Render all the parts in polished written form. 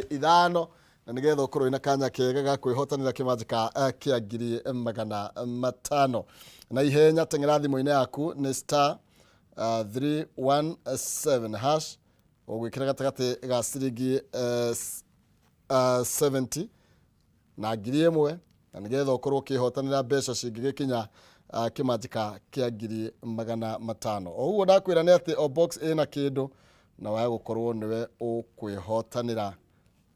Ithano na nĩgetha ũkorwo wĩna kanya kega ga kwĩhotanĩra kĩmanjĩka kĩa 500,000 na ihenya. Teng'era thimũ-inĩ yaku, nĩ star 317 hash, ũgwĩkĩra gatagatĩ ga ciringi 70 na 1,000 na nĩgetha ũkorwo ũkĩhotanĩra mbeca cingĩgĩkinya kĩmanjĩka kĩa 500,000. O ũguo ndakwĩra nĩ atĩ o box ĩna kĩndũ na waya gũkorwo nĩwe ũkwĩhotanĩra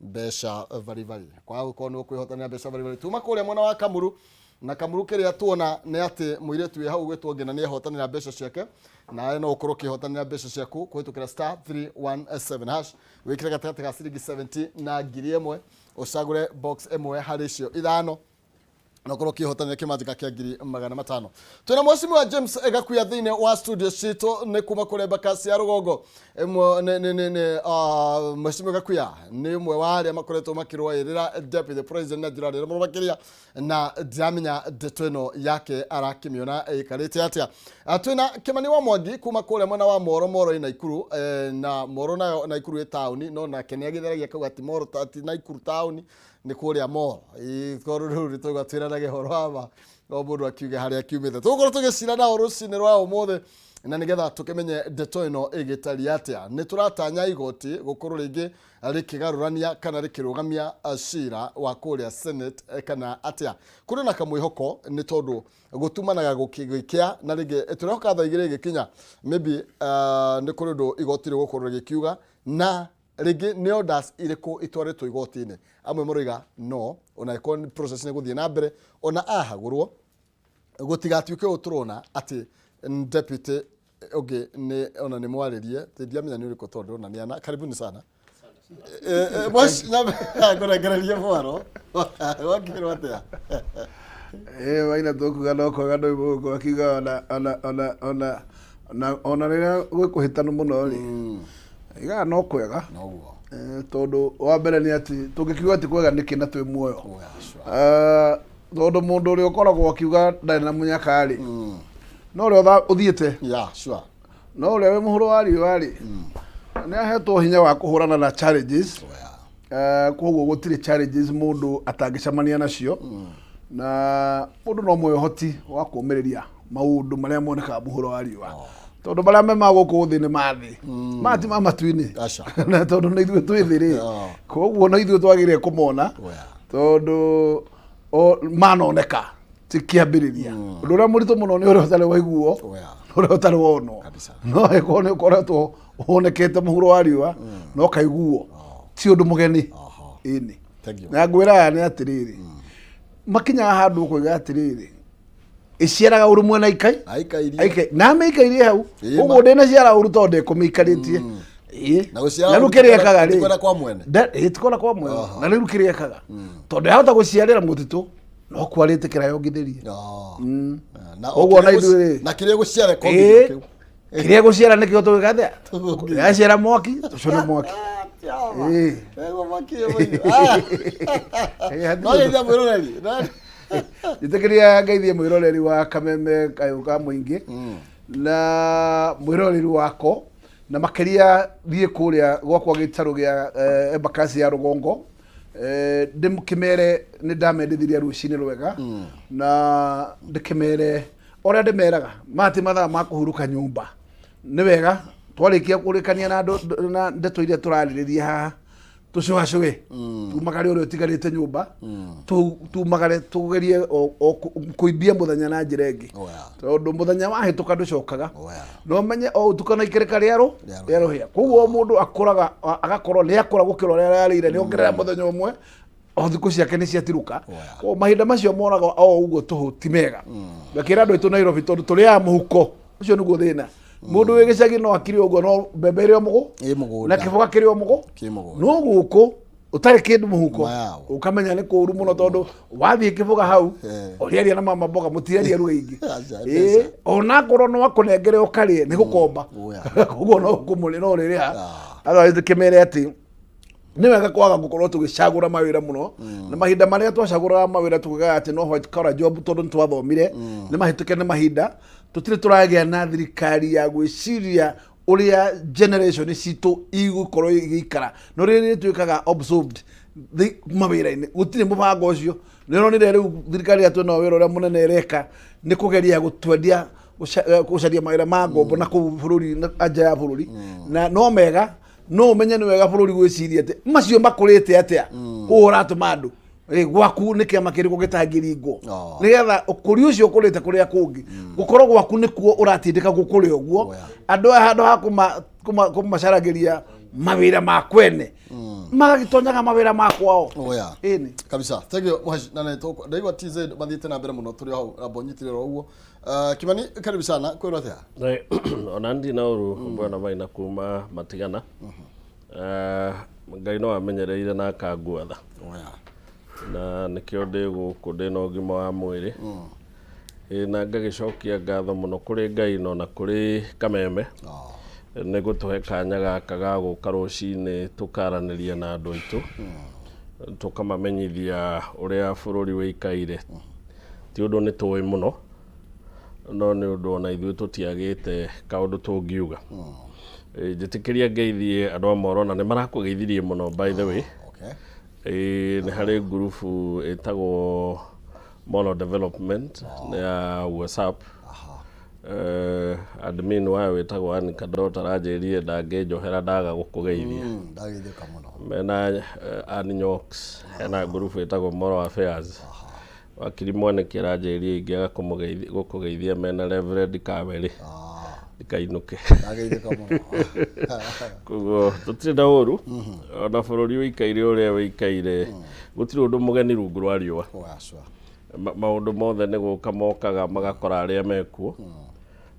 mbeca baribari, kwaga gũkorwo nĩwe ũkwĩhotanĩra mbeca baribari. Tuma kũrĩa mwena wa Kamuru na Kamuru, kĩrĩa tuona nĩ atĩ mũirĩtu wĩ hau ũgwĩtwo Ngina nĩ ehotanĩra mbeca ciake. Nawe no ũkorwo ũkĩhotanĩra mbeca ciaku kũhĩtũkĩra star 317 hash, wĩkĩre gatagatĩ ga ciringi 70 na 1,000, ũcagũre box ĩmwe harĩ icio ithano na ũkorwo ũkĩhotanĩra kĩmanjĩka kĩa 500,000. Twĩna Mheshimiwa James Gakuya thĩinĩ wa studio citũ, nĩ kuma kũrĩa Embakasi ya Rũgongo. Ĩmwe nĩ Mheshimiwa Gakuya nĩ ũmwe wa arĩa makoretwo makĩrũĩrĩra deputy president na njĩra nene mũno makĩria, na ndiramenya ndeto ĩno yake arakĩmĩona ĩikarĩte atĩa. Twĩna Kĩmani wa Mwangi kuma kũrĩa mwena wa Moro. Moro ĩ Naikuru, na Moro nayo Naikuru ĩ taũni, no nake nĩ agĩtheragia kauga ti Moro, ti Naikuru taũni, nĩ kũrĩa Moro. Tondũ rĩu nĩ tũigua twĩranage ũhoro wa ma, no mũndũ akiuge harĩa akiumĩte. Tũgũkorwo tũgĩcira nao rũcinĩ rwa ũmũthĩ na nĩgetha tũkĩmenye ndeto ĩno ĩgĩtariĩ atĩa. Nĩ tũratanya igoti gũkorwo rĩngĩ rĩkĩgarũrania kana rĩkĩrũgamia cira wa kũrĩa Senate kana atĩa. Kũrĩ na kamwĩhoko nĩ tondũ gũtumanaga gũkĩgĩkĩa, na rĩngĩ tũrehoka thaa 2 ĩgĩkinya maybe nĩ kũrĩ ũndũ igoti rĩgũkorwo rĩgĩkiuga, na rĩngĩ nĩ orders irĩkũ itwarĩtwo igoti-inĩ. Amwe maroiga no ona ĩkorwo nĩ process nĩ gũthiĩ na mbere, ona ahagũrwo gũtigatuĩke ũũ tũrona atĩ deputy ũngĩ nĩ ona nĩ mwarĩrie. Ndiamenya nĩ ũrĩkũ tondũ ona nĩ ana. Karibuni sana. Ngũrengererie mwaro wakĩrwo atĩa? Maina tũkuga no kwega ndå mũgũkũ akiuga ona ona ona ona ona ona rĩrĩa gwĩ kũhĩtanu mũno rĩ, igaga no kwega. Noguo. Tondũ wa mbere nĩ atĩ tũngĩkiuga ti kwega nĩkĩ na twĩ muoyo? Oh, yeah, sure. Tondũ mũndũ ũrĩa ũkoragwo akiuga ndarĩ na mũnyaka rĩ, no ũrĩa ũthiĩte, no ũrĩa wĩ mũhuro wa riũa rĩ, nĩ ahetwo hinya wa kũhũrana na challenges. Koguo gũtirĩ challenges mũndũ atangĩcemania nacio, na mũndũ no mwe ũhoti wa kũũmĩrĩria maũndũ marĩa monekaga mũhuro wa riũa, tondũ marĩa me ma gũkũ thĩ nĩ ma thĩ, maya ti ma matu-inĩ. Aca. Na tondũ nĩ ithuĩ twĩ thĩ rĩ, koguo no ithuĩ twagĩrĩire kũmona, tondũ manoneka ti kĩambĩrĩria. Ũndũ ũrĩa mũritũ mũno nĩ ũrĩa ũtarĩ waiguo, ũrĩa ũtarĩ wonwo. No ĩkorwo nĩ ũkoretwo wonekete mũhuro wa riũa na ũkaiguo, ti ũndũ mũgeni. Ĩni. Thank you. Na ngwĩra aya nĩ atĩrĩrĩ, makinyaga handũ ũkoiga atĩrĩrĩ, ĩciaraga ũru mwena ikai. Aikairie. Na amĩikairie hau. Ma. Ũguo ndĩnaciara ũru tondũ ndĩkũmĩikarĩtie. Na gũciara Na rĩu ũru kĩrĩa ĩkaga rĩ, ti kwenda kwa mwene. Ĩĩ, ti kwenda kwa mwene. Na rĩu kĩrĩa ĩkaga, tondũ yahota gũciarĩra mũtitũ, no kwarĩtĩkĩra yongithĩrie. Na Koguo ona ithuĩ rĩ. Na kĩrĩa gũciara kongithio kĩu. Kĩrĩa gũciara nĩkĩo tũgĩgathĩa. Tũgũkithia. Yaciara mwaki, tũcũne mwaki. Ĩĩ. Ego mwaki ũyũ mũiyũ. Ah. Ĩĩ, hatirĩ No ũndũ. geithia mwĩroreri. Njĩtĩkĩria ngeithie mwĩroreri wa Kameme Kayũ ka Mũingĩ na mwĩroreri wako, na makĩria thiĩ kũrĩa gwakwa gĩtarũ gĩa Embakasi ya Rũgongo, ndĩkĩmere nĩ ndamendithirie rũcinĩ rwega, na ndĩkĩmere ũrĩa ndĩmeraga maya ti mathaa ma kũhurũka nyũmba. Nĩ wega twarĩkia kũrĩkania na andũ na ndeto iria tũrarĩrĩria haha, tũcũacũe, tumagare ũrĩa ũtigarĩte nyũmba, tumagare tũgerie o kũimbia mũthenya na njĩra ĩngĩ, tondũ mũthenya wahĩtũka ndũcokaga. No menye o ũtukana ikĩrĩka rĩarũ Rĩarũhĩa. Rĩarũhĩa. Koguo o mũndũ akũraga, agakorwo nĩ akũra gũkĩra ũrĩa ararĩire, nĩ ongerera mũthenya ũmwe, o thikũ ciake nĩ ciatirũka. Koguo mahinda macio monaga o ũguo tũhũ ti mega. Ngakĩra andũ aitũ Nairobi, tondũ tũrĩaga mũhuko, ũcio nĩguo thĩna. Mũndũ wĩ gĩcagi no akire ũguo, no mbembe ĩrĩ o mũgũ Ĩ mũgũnda. Na kĩboga kĩrĩ o mũgũ Kĩ mũgũnda. No gũkũ ũtarĩ kĩndũ mũhuko, Mayaũ. ũkamenya nĩ kũru mũno, tondũ wathiĩ kĩboga hau, ũrĩaria na mama mboga, mũtiraria ruga ingĩ. Aca, Ĩĩ, mbeca. ona akorwo no akũnengere ũkarĩe, nĩ gũkomba. Koguo no kũmũrĩ no ũrĩrĩha. Otherwise kĩmere atĩ nĩ wega kwaga gũkorwo tũgĩcagũra mawĩra mũno, na mahinda marĩa twacagũraga mawĩra tugaga atĩ no white collar job tondũ nĩ twathomire, nĩ mahĩtũke nĩ mahinda. Tũtirĩ tũragĩa na thirikari ya gwĩciria. Ũrĩa generation citũ igũkorwo igĩikara no rĩrĩ rĩtuĩkaga absorbed mawĩra-inĩ, gũtirĩ mũbango ũcio. Nĩ ũronire rĩu thirikari yatũ ĩno, wĩra ũrĩa mũnene ĩreka nĩ kũgeria gũtwendia gũcaria mawĩra ma ngombo na kũu bũrũri na nja ya bũrũri, na no mega no ũmenye nĩ wega bũrũri gwĩciria atĩ macio makũrĩte atĩa kũu ũratũma andũ. Gwaku nĩ kĩama kĩrĩkũ gĩtangĩringwo nĩgetha ũkũri ũcio ũkũrĩte kũrĩa kũngĩ gũkorwo gwaku nĩkuo ũratindĩka gũkũre ũguo? Andũ aya handũ ha kũmacaragĩria mawĩra ma kwene, magagĩtonyaga mawĩra ma kwao. Oh, yeah. Ĩni. Kabisa, thank you Mwashi. Na nĩ ndaigua TZ mathiĩte na mbere mũno, tũrĩ o hau rambo nyitire ro ũguo. Kimani, karibu sana, kwĩrwo atĩa? Ona ndina ũru, bwana Maina kuma matigana. Ngai no amenyereire na akanguatha. Oh, yeah. Na nĩkĩo ndĩ gũkũ ndĩ na ũgima wa mwĩrĩ. Ĩ, na ngagĩcokia ngatho mũno kũrĩ Ngai no na kũrĩ Kameme nĩ gũtũhe kanya gaka ga gũka rũcinĩ tũkaranĩria na andũ aitũ, tũkamamenyithia ũrĩa bũrũri wĩikaire. Ti ũndũ nĩ tũĩ mũno, no nĩ ũndũ ona ithuĩ tũtiagĩte kaũndũ tũngiuga. Njĩtĩkĩria ngeithie andũ a Moro, na nĩ marakũgeithirie mũno, by the way. Ĩ, nĩ harĩ ngurubu ĩtagwo Moro Development, nĩ ya WhatsApp. Admin wayo wĩtagwo Anika Dot aranjĩrire ndangĩnjohera ndaga gũkũgeithia. Ndageithĩka mũno. Mena Ann Nyox, hena ngurubu ĩtagwo Moro Affairs. Wakiri Mwanĩki aranjĩrire ingĩaga gũkũgeithia mena Reverend Kaweri ndikainũke. Ndageithĩka mũno. Koguo tũtirĩ na ũru, ona bũrũri ũikaire ũrĩa ũikaire, gũtirĩ ũndũ mũgeni rungu rwa riũa. Oh, yeah, sure. Maũndũ mothe nĩ gũka mokaga magakora arĩa mekuo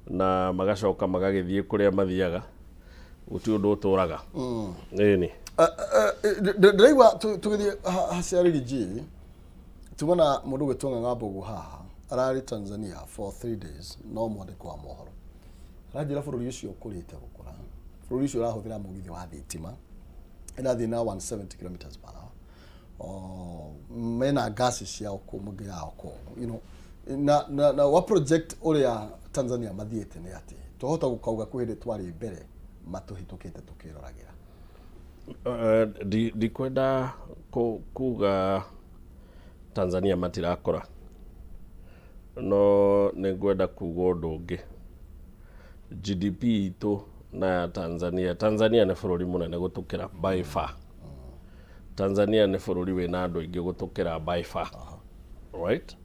na magacoka magagĩthiĩ kũrĩa mathiaga. Gũtirĩ ũndũ ũtũraga. Ĩni. Ndĩraigua tũgĩthiĩ hacia Riggy G, tuma mũndũ gwĩtwo Ng'ang'a Mbũgũ haha ararĩ Tanzania for 3 days, no mwandĩko wa mohoro aranjĩra bũrũri ũcio ũkũrĩte gũkũra, bũrũri ũcio ũrahũthĩra mũgithi wa thitima ĩrathiĩ na 170 kilometers per hour. Oh, mena ngasi ciao kũu mũngĩ yao kũu na wa project ũrĩa Tanzania mathiĩte nĩ atĩ twahota gũkauga kwĩ hĩndĩ twarĩ mbere matũhĩtũkĩte tũkĩroragĩra. Ndikwenda kuga Tanzania matirakũra, no nĩ ngwenda kuga ũndũ ũngĩ. GDP itũ na ya Tanzania, Tanzania nĩ bũrũri mũnene gũtũkĩra by far. Tanzania nĩ bũrũri wĩna andũ aingĩ gũtũkĩra by far, right?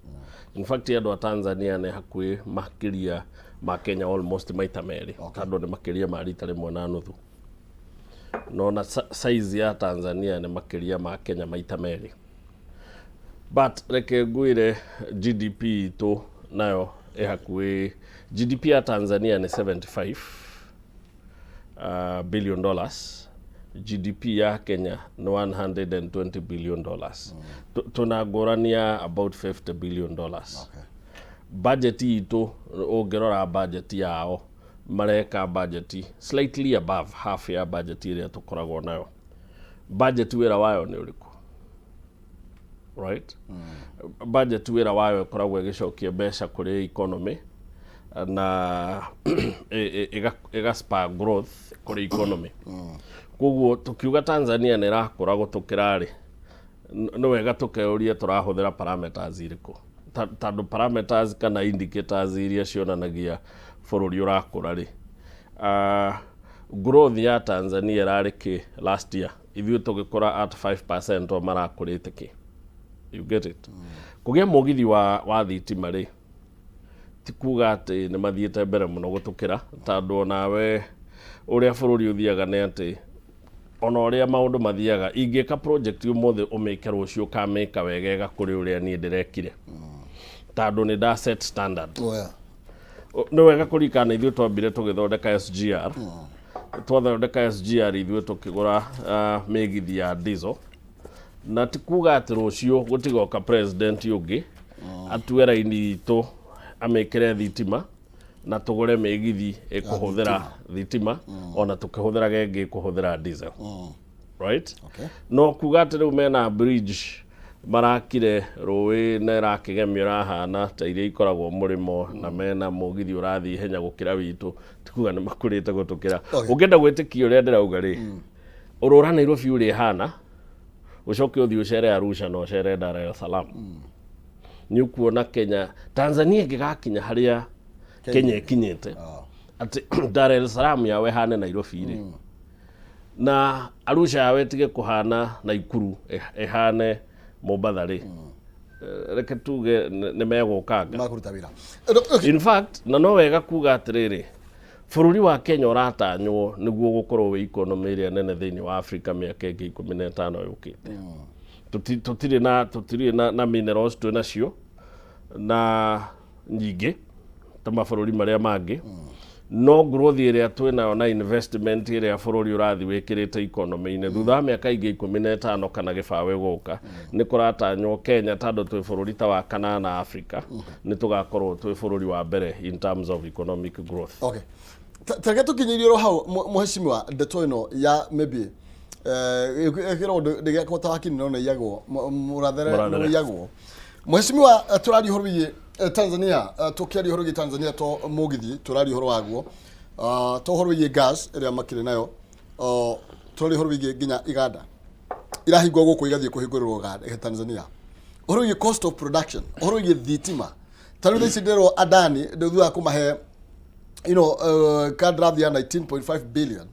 In fact, andũ a Tanzania nĩ hakuhĩ makĩria ma Kenya almost maita merĩ, tondũ nĩ makĩria ma rita rĩmwe na nuthu. No na size ya Tanzania nĩ makĩria ma Kenya maita merĩ. But reke ngwĩre, GDP itũ nayo ĩ hakuhĩ, GDP ya Tanzania nĩ 75 billion dollars, GDP ya Kenya nĩ $120 billion. Tũna ngũrani ya about $50 billion. Budget itũ, ũngĩrora budget yao, mareka budget slightly above half ya budget ĩrĩa tũkoragwo nayo. Budget wĩra wayo nĩ ũrĩkũ, right? Budget wĩra wayo ĩkoragwo ĩgĩcokia mbeca kũrĩ economy na ĩga spur growth kũrĩ economy. Koguo tũkiuga Tanzania nĩ ĩrakũra gũtũkĩra rĩ, nĩ wega tũkeuria tũrahũthĩra parameters irĩkũ. Tondũ parameters kana indicators iria cionanagia bũrũri ũrakũra rĩ, growth ya Tanzania ĩrarĩ kĩ last year? Ithuĩ tũgĩkũra at 5%, o marakũrĩte kĩ? You get it? Kũgĩa mũgithi wa thitima rĩ, ti kuga atĩ nĩ mathiĩte mbere mũno gũtũkĩra, tondũ onawe ũrĩa bũrũri ũthiaga nĩ atĩ ona ũrĩa maũndũ mathiaga, ingĩka project ũmũthĩ, ũmĩke rũciũ, ũkamĩka wegega kũrĩ ũrĩa niĩ ndĩrekire, tondũ nĩ nda set standard. Oh, yeah. Nĩ wega kũririkana ithuĩ twambire tũgĩthondeka SGR. Twathondeka SGR, ithuĩ tũkĩgũra mĩgithi ya diesel, na ti kuga atĩ rũciũ gũtigoka president ũngĩ atue raini itũ amĩkĩre thitima na tũgũre mĩgithi ĩkũhũthĩra thitima, ona tũkĩhũthĩraga ĩngĩ ĩkũhũthĩra diesel, right? Okay. No kuga atĩ rĩu mena bridge Marakire rũĩ na ĩrakĩgemio ĩrahana ta iria ikoragwo mũrĩmo na mena mũgithi ũrathiĩ ihenya gũkĩra witũ, ti kuga nĩ makũrĩte gũtũkĩra. Ũngĩenda gwĩtĩkia ũrĩa ndĩrauga rĩ, ũrũra Nairobi ũrĩa ĩhana, ũcoke ũthiĩ ũcere Arusha na ũcere Dar es Salaam. Nĩ ũkuona Kenya, Tanzania ĩngĩgakinya harĩa Kenya ĩkinyĩte, atĩ Dar es Salaam yao ĩhane Nairobi rĩ, na Arusha yawe ĩtige kũhana Naikuru ĩhane Mombatha rĩ, reke tuge nĩ megũkanga. Makũruta wĩra. In fact, na no wega kuga atĩrĩrĩ, bũrũri wa Kenya ũratanywo nĩguo gũkorwo wĩ economy ĩrĩa nene thĩinĩ wa Africa mĩaka ĩngĩ 15 yũkĩte. Tũtirĩ na minerals twĩ nacio na nyingĩ ta mabũrũri marĩa mangĩ, no growth ĩrĩa twĩnayo na investment ĩrĩa bũrũri ũrathiĩ wĩkĩrĩte economy-inĩ, thutha wa mĩaka ĩngĩ 15 kana gĩbaũ ĩgũka, nĩ kũratanywo Kenya, tondũ twĩ bũrũri ta wa kanana Africa, nĩ tũgakorwo twĩ bũrũri wa mbere in terms of economic growth. Okay. Tareke tũkinyĩrie oro hau, mũheshimiwa, ndeto ĩno ya maybe ĩkĩrwo ndĩgekwo ta wakini no nĩiyagwo mũrathere. Mũrathere. Nĩiyagwo, mũheshimiwa. Tũraria ũhoro wĩgiĩ Tanzania, tũkĩaria ũhoro wĩgiĩ Tanzania to mũgithi tũraria ũhoro waguo, to ũhoro wĩgiĩ gas ĩrĩa makĩrĩ nayo, tũraria ũhoro wĩgiĩ nginya iganda irahingwo gũkũ igathiĩ kũhingũrĩrwo Tanzania, ũhoro wĩgiĩ cost of production, ũhoro wĩgiĩ thitima. Ta rĩu thaa ici ndĩrwo Adani thutha wa kũmahe kandarathi ya 19.5 billion,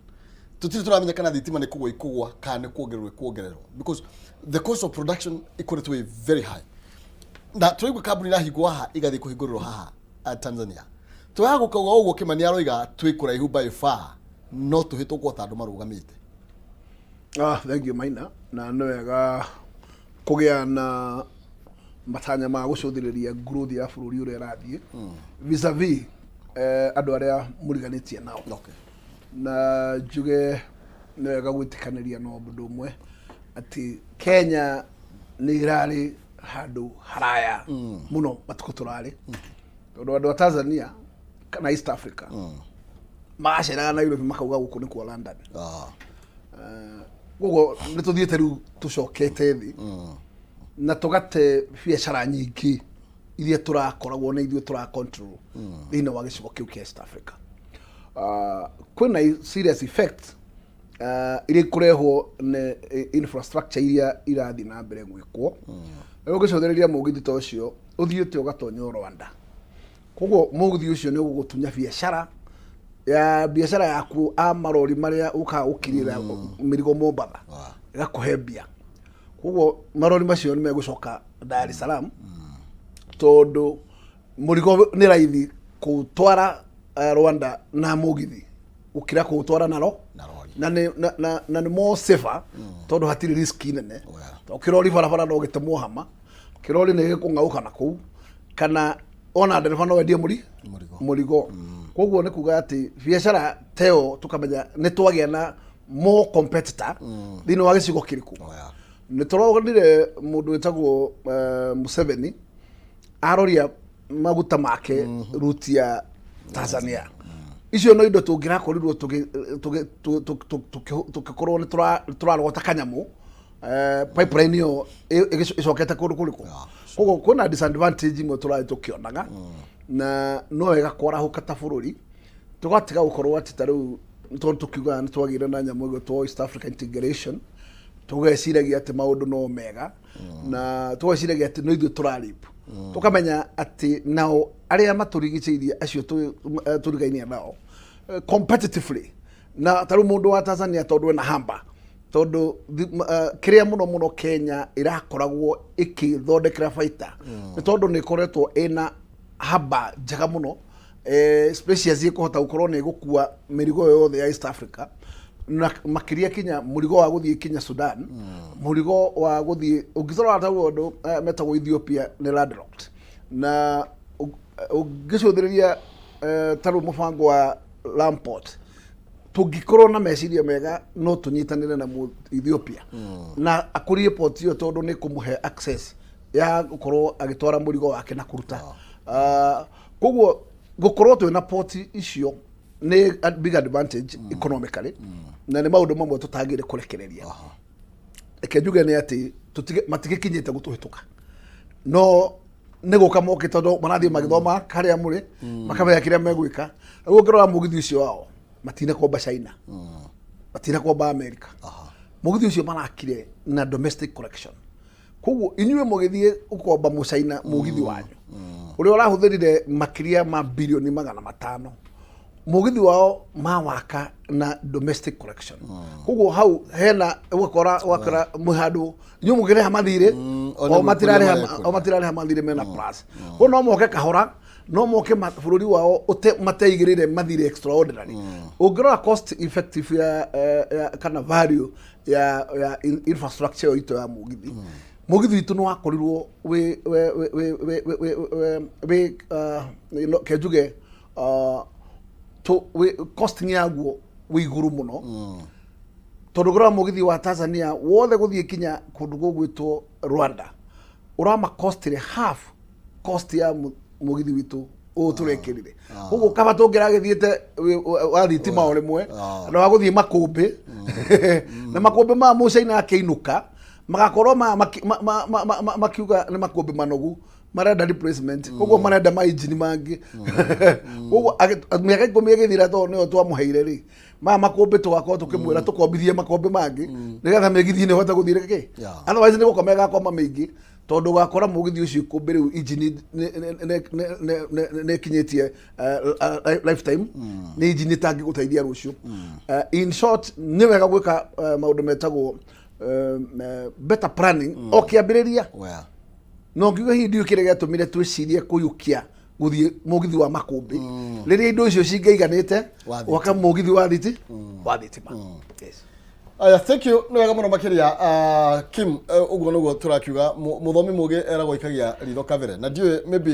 tũtirĩ tũramenya kana thitima nĩ kũgwa ikũgwa kana nĩ kuongererwo ikuongererwo, because the cost of production ikoretwo ĩ very high, na tũraigua kambuni irahingwo haha igathiĩ kũhingũrĩrwo haha Tanzania. Twaga gũkauga ũguo, Kĩmani aroiga twĩ kũraihu by far, no tũhĩtũkwo ta andũ marũgamĩte. Ah, thank you, Maina. Na nĩ wega kũgĩa na matanya ma gũcũthĩrĩria growth ya bũrũri ũrĩa ĩrathiĩ vis-a-vis andũ arĩa mũriganĩtie nao. Na njuge nĩ wega gwĩtĩkanĩria na ũndũ ũmwe atĩ Kenya nĩ ĩrarĩ handũ haraya mũno matukũ tũrarĩ, tondũ andũ a Tanzania kana East Africa magaceraga Nairobi makauga gũkũ nĩkuo London. Koguo nĩ tũthiĩte rĩu tũcokete thĩ na tũgate biacara nyingĩ iria tũrakoragwo na ithuĩ tũra control thĩinĩ wa gĩcigo kĩu kĩa East Africa. Kwĩna serious effect iria ikũrehwo nĩ infrastructure iria irathiĩ na mbere gwĩkwo. Rĩu ũngĩcũthĩrĩria mũgithi ta ũcio ũthiĩte ũgatonya Rwanda, koguo mũgithi ũcio nĩ ũgũgũtunya biacara ya biacara yaku a marori marĩa ũkaga gũkirĩra mĩrigo Mombatha, ĩgakũhe mbia. Koguo marori macio nĩ megũcoka Dar es Salaam, tondũ mũrigo nĩ raithi kũũtwara Rwanda na mũgithi gũkĩra kũũtwara naro Na rori. Na nĩ more safer, tondũ hatirĩ risk nene. Tondũ kĩrori barabara no gĩtemwo hama, kĩrori nĩ gĩkũng'aũka na kũu, kana ona ndereba no endie mũri Mũrigo. Mũrigo. Koguo nĩ kuga atĩ biacara teo tũkamenya nĩ twagĩa na more competitor thĩinĩ wa gĩcigo kĩrĩkũ. Nĩ tũronire mũndũ wĩtagwo Museveni aroria maguta make route ya Tanzania. Icio no indo tũngĩrakorirwo tũgĩkorwo nĩ tũrarogota kanyamũ pipeline ĩyo ĩcokete kũndũ kũrĩkũ. Koguo kwĩna disadvantage imwe tũrarĩ tũkĩonaga, na no wega kwarahũka ta bũrũri, tũgatiga gũkorwo atĩ ta rĩu tondũ tũkiugaga nĩ twagĩire na nyamũ ĩgwĩtwo East Africa Integration, tũgeciragia atĩ maũndũ no mega, na tũgeciragia atĩ no ithuĩ tũrarip, tũkamenya atĩ nao arĩa matũrigicĩirie acio tũrigainie nao competitively, na ta rĩu mũndũ wa Tanzania, tondũ ena hamba, tondũ kĩrĩa mũno mũno Kenya ĩrakoragwo ĩkĩthondekera baita nĩ tondũ nĩ ĩkoretwo ĩna hamba njega mũno, spacious, ĩkũhota gũkorwo nĩ ĩgũkua mĩrigo yothe ya East Africa, na makĩria kinya mũrigo wa gũthiĩ kinya Sudan, mũrigo wa gũthiĩ ũngĩrora ta ũndũ metagwo Ethiopia nĩ landlocked, na ũngĩcũthĩrĩria ta rĩu mũbango wa Lamport, tũngĩkorwo na meciria mega no tũnyitanĩre na Ethiopia na akũrie port ĩyo, tondũ nĩ kũmũhe access ya gũkorwo agĩtwara mũrigo wake na kũruta. Koguo gũkorwo twĩna port icio nĩ a big advantage economically, na nĩ maũndũ mamwe tũtagĩrĩire kũrekereria. Reke njuge nĩ atĩ Matigĩkinyĩte gũtũhĩtũka, no nĩ gũka moke, tondũ marathiĩ magĩthoma harĩa mũrĩ, makamenya kĩrĩa megwĩka. Rĩu ũngĩrora mũgithi ũcio wao, matinakomba China, matinakomba America. Mũgithi ũcio marakire na domestic collection. Koguo inyuĩ mũgĩthiĩ ũkomba mũcaina mũgithi wanyu ũrĩa ũrahũthĩrire makĩria ma birioni 500, mũgithi wao mawaka na domestic collection. Koguo hau hena ũgakora mwĩ handũ inyuĩ mũkĩrĩha mathirĩ, o nĩ o matirarĩha, marekũrĩa. o matirarĩha mathirĩ, mena plus. Koguo no moke kahora, no moke bũrũri wao mateigĩrĩire mathirĩ extraordinary. Ũngĩrora cost effective ya kana value ya infrastructure ĩyo itũ ya mũgithi, mũgithi witũ nĩ wakorirwo wĩ ke njuge wĩ costing yaguo wĩ igũrũ mũno, tondũ ũngĩrora mũgithi wa Tanzania wothe gũthiĩ kinya kũndũ gũgwĩtwo Rwanda, ũrama costire half cost ya mũgithi witũ ũyũ tũrekĩrire. Koguo kaba tũngĩragĩthiĩte wa thitima o rĩmwe na wa gũthiĩ makũmbĩ, na makũmbĩ maya mũcaina akĩinũka magakorwo makiuga nĩ makũmbĩ manogu, marenda replacement. Koguo marenda mainjini mangĩ. Koguo mĩaka 10 ĩgĩthira, tondũ nĩyo twamũheire rĩ, maya makũmbĩ tũgakorwo tũkĩmwĩra tũkombithie makũmbĩ mangĩ nĩgetha mĩgithi ĩno ĩhote gũthiĩ rĩngĩ. Otherwise nĩ gũkoma ĩgakoma mĩingĩ, tondũ ũgakora mũgithi ũcio ikũmbĩ rĩu injini nĩ ĩkinyĩtie lifetime, nĩ injini ĩtangĩgũteithia rũciũ. In short, nĩ wega gwĩka maũndũ metagwo better planning o kĩambĩrĩria. Well. No ngiuga hihi ndiũĩ kĩrĩa gĩatũmire twĩcirie kũiyũkia gũthiĩ mũgithi wa makũmbĩ rĩrĩa indo icio cingĩiganĩte Wa thitima. gwaka mũgithi wa thitima. Yes. Aya, thank you, nĩ wega mũno makĩria. Kim, ũguo nĩguo tũrakiuga, mũthomi mũgĩ eragwo ikagia ritho kabere, na ndiũĩ maybe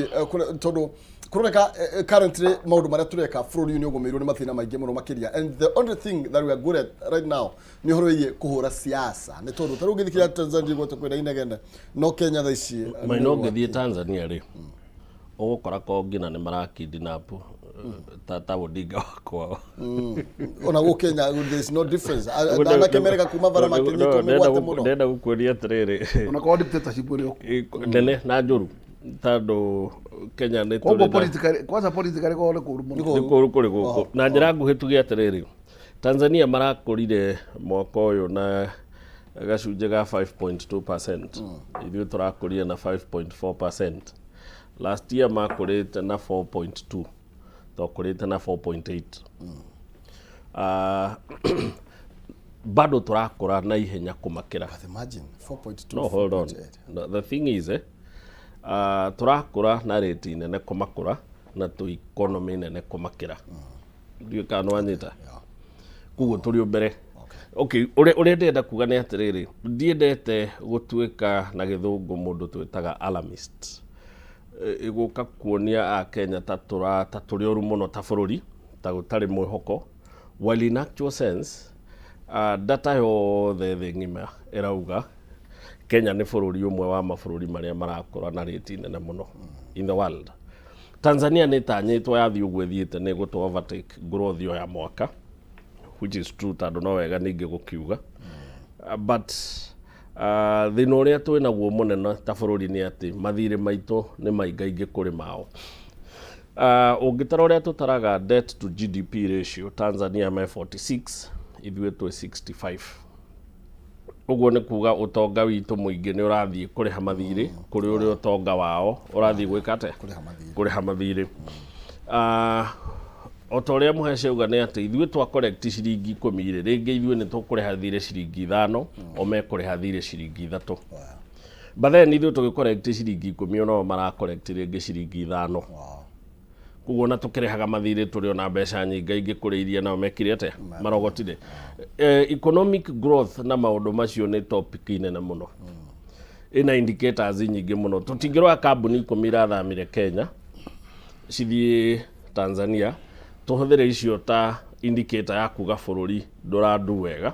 tondũ kũroneka currently maũndũ marĩa tũreka bũrũri ũyũ nĩ ũgũmĩirwo nĩ mathĩna maingĩ mũno makĩria, and the only thing that we are good at right now nĩ ũhoro wĩgiĩ kũhũra siasa, nĩ tondũ ta rĩu ũngĩthikĩrĩria Tanzania gwete kwĩna inegene, no Kenya thaa ici Maina nĩ ũngĩthiĩ Tanzania rĩ, ũgũkora kongina nĩ marakidnap ta Odinga wa kwao. Ona gũ Kenya there is no difference. Anake mereka kuma bara makĩnyitwo mĩgwate mũno. Ndenda gũkuonia atĩrĩrĩ, Ona korwo dictatorship ĩrĩ o kuo. Nene na njũru, tondũ Kenya nĩ Koguo tũrĩ na politically, kwanza politically korwo nĩ kũũru mũno. Nĩ kũũru kũrĩ gũkũ. Na njĩra nguhĩ tuge atĩrĩrĩ, Tanzania marakũrire mwaka ũyũ na gacunjĩ ga 5.2%, ithuĩ tũrakũrire na 5.4%. Last year makũrĩte na 4.2, twakũrĩte na 4.8. Bado tũrakũra na ihenya kũmakĩra. But imagine 4.2. No, hold on. 4.8. No, the thing is, tũrakũra na rate nene kũmakũra na tũ economy nene kũmakĩra. Ndiũĩ kana nĩwanyita. Koguo tũrĩ o mbere. Okay, ũrĩa ndĩrenda kuga nĩ atĩrĩrĩ, ndiendete gũtuĩka na gĩthũngũ mũndũ twĩtaga alarmist. Ĩgũka kuonia akenya ta tũrĩ oru mũno ta bũrũri, ta gũtarĩ mwĩhoko, while in actual sense data yothe thĩ ng'ima ĩrauga Kenya nĩ bũrũri ũmwe wa mabũrũri marĩa marakũra na rate nene mũno in the world. Tanzania nĩ ĩtanyĩtwo yathiĩ ũguo ĩthiĩte nĩ ĩgũtũ overtake growth ĩyo ya mwaka, which is true, tondũ no wega ningĩ gũkiuga. But thĩna ũrĩa twĩ naguo mũnene ta bũrũri nĩ atĩ mathirĩ maitũ nĩ maingaingĩ kũrĩ mao. Ũngĩtara ũrĩa tũtaraga debt to GDP ratio, Tanzania me 46, ithuĩ twĩ 65. Ũguo nĩ kuga ũtonga witũ mũingĩ nĩ ũrathiĩ kũrĩha mathirĩ kũrĩ ũrĩa ũtonga wao ũrathiĩ gwĩka atĩa? Kũrĩha mathirĩ. Kũrĩha mathirĩ. O ta ũrĩa Mũhece auga nĩ atĩ ithuĩ twa collect ciringi 10 rĩ, rĩngĩ ithuĩ nĩ tũkũrĩha thirĩ ciringi 5, o mekũrĩha thirĩ ciringi 3. But then ithuĩ tũgĩ collect ciringi 10, onao mara collect rĩngĩ ciringi 5. Koguo ona tũkĩrĩhaga mathirĩ tũrĩ ona mbeca nyingaingĩ kũrĩ iria nao mekire atĩa, marogotire. Economic growth na maũndũ macio nĩ topic nene mũno, ĩna indicators nyingĩ mũno. Tũtingĩrora kambuni 10 irathamire Kenya cithiĩ Tanzania tũhũthĩre icio ta indicator ya kuga bũrũri ndũrandu wega,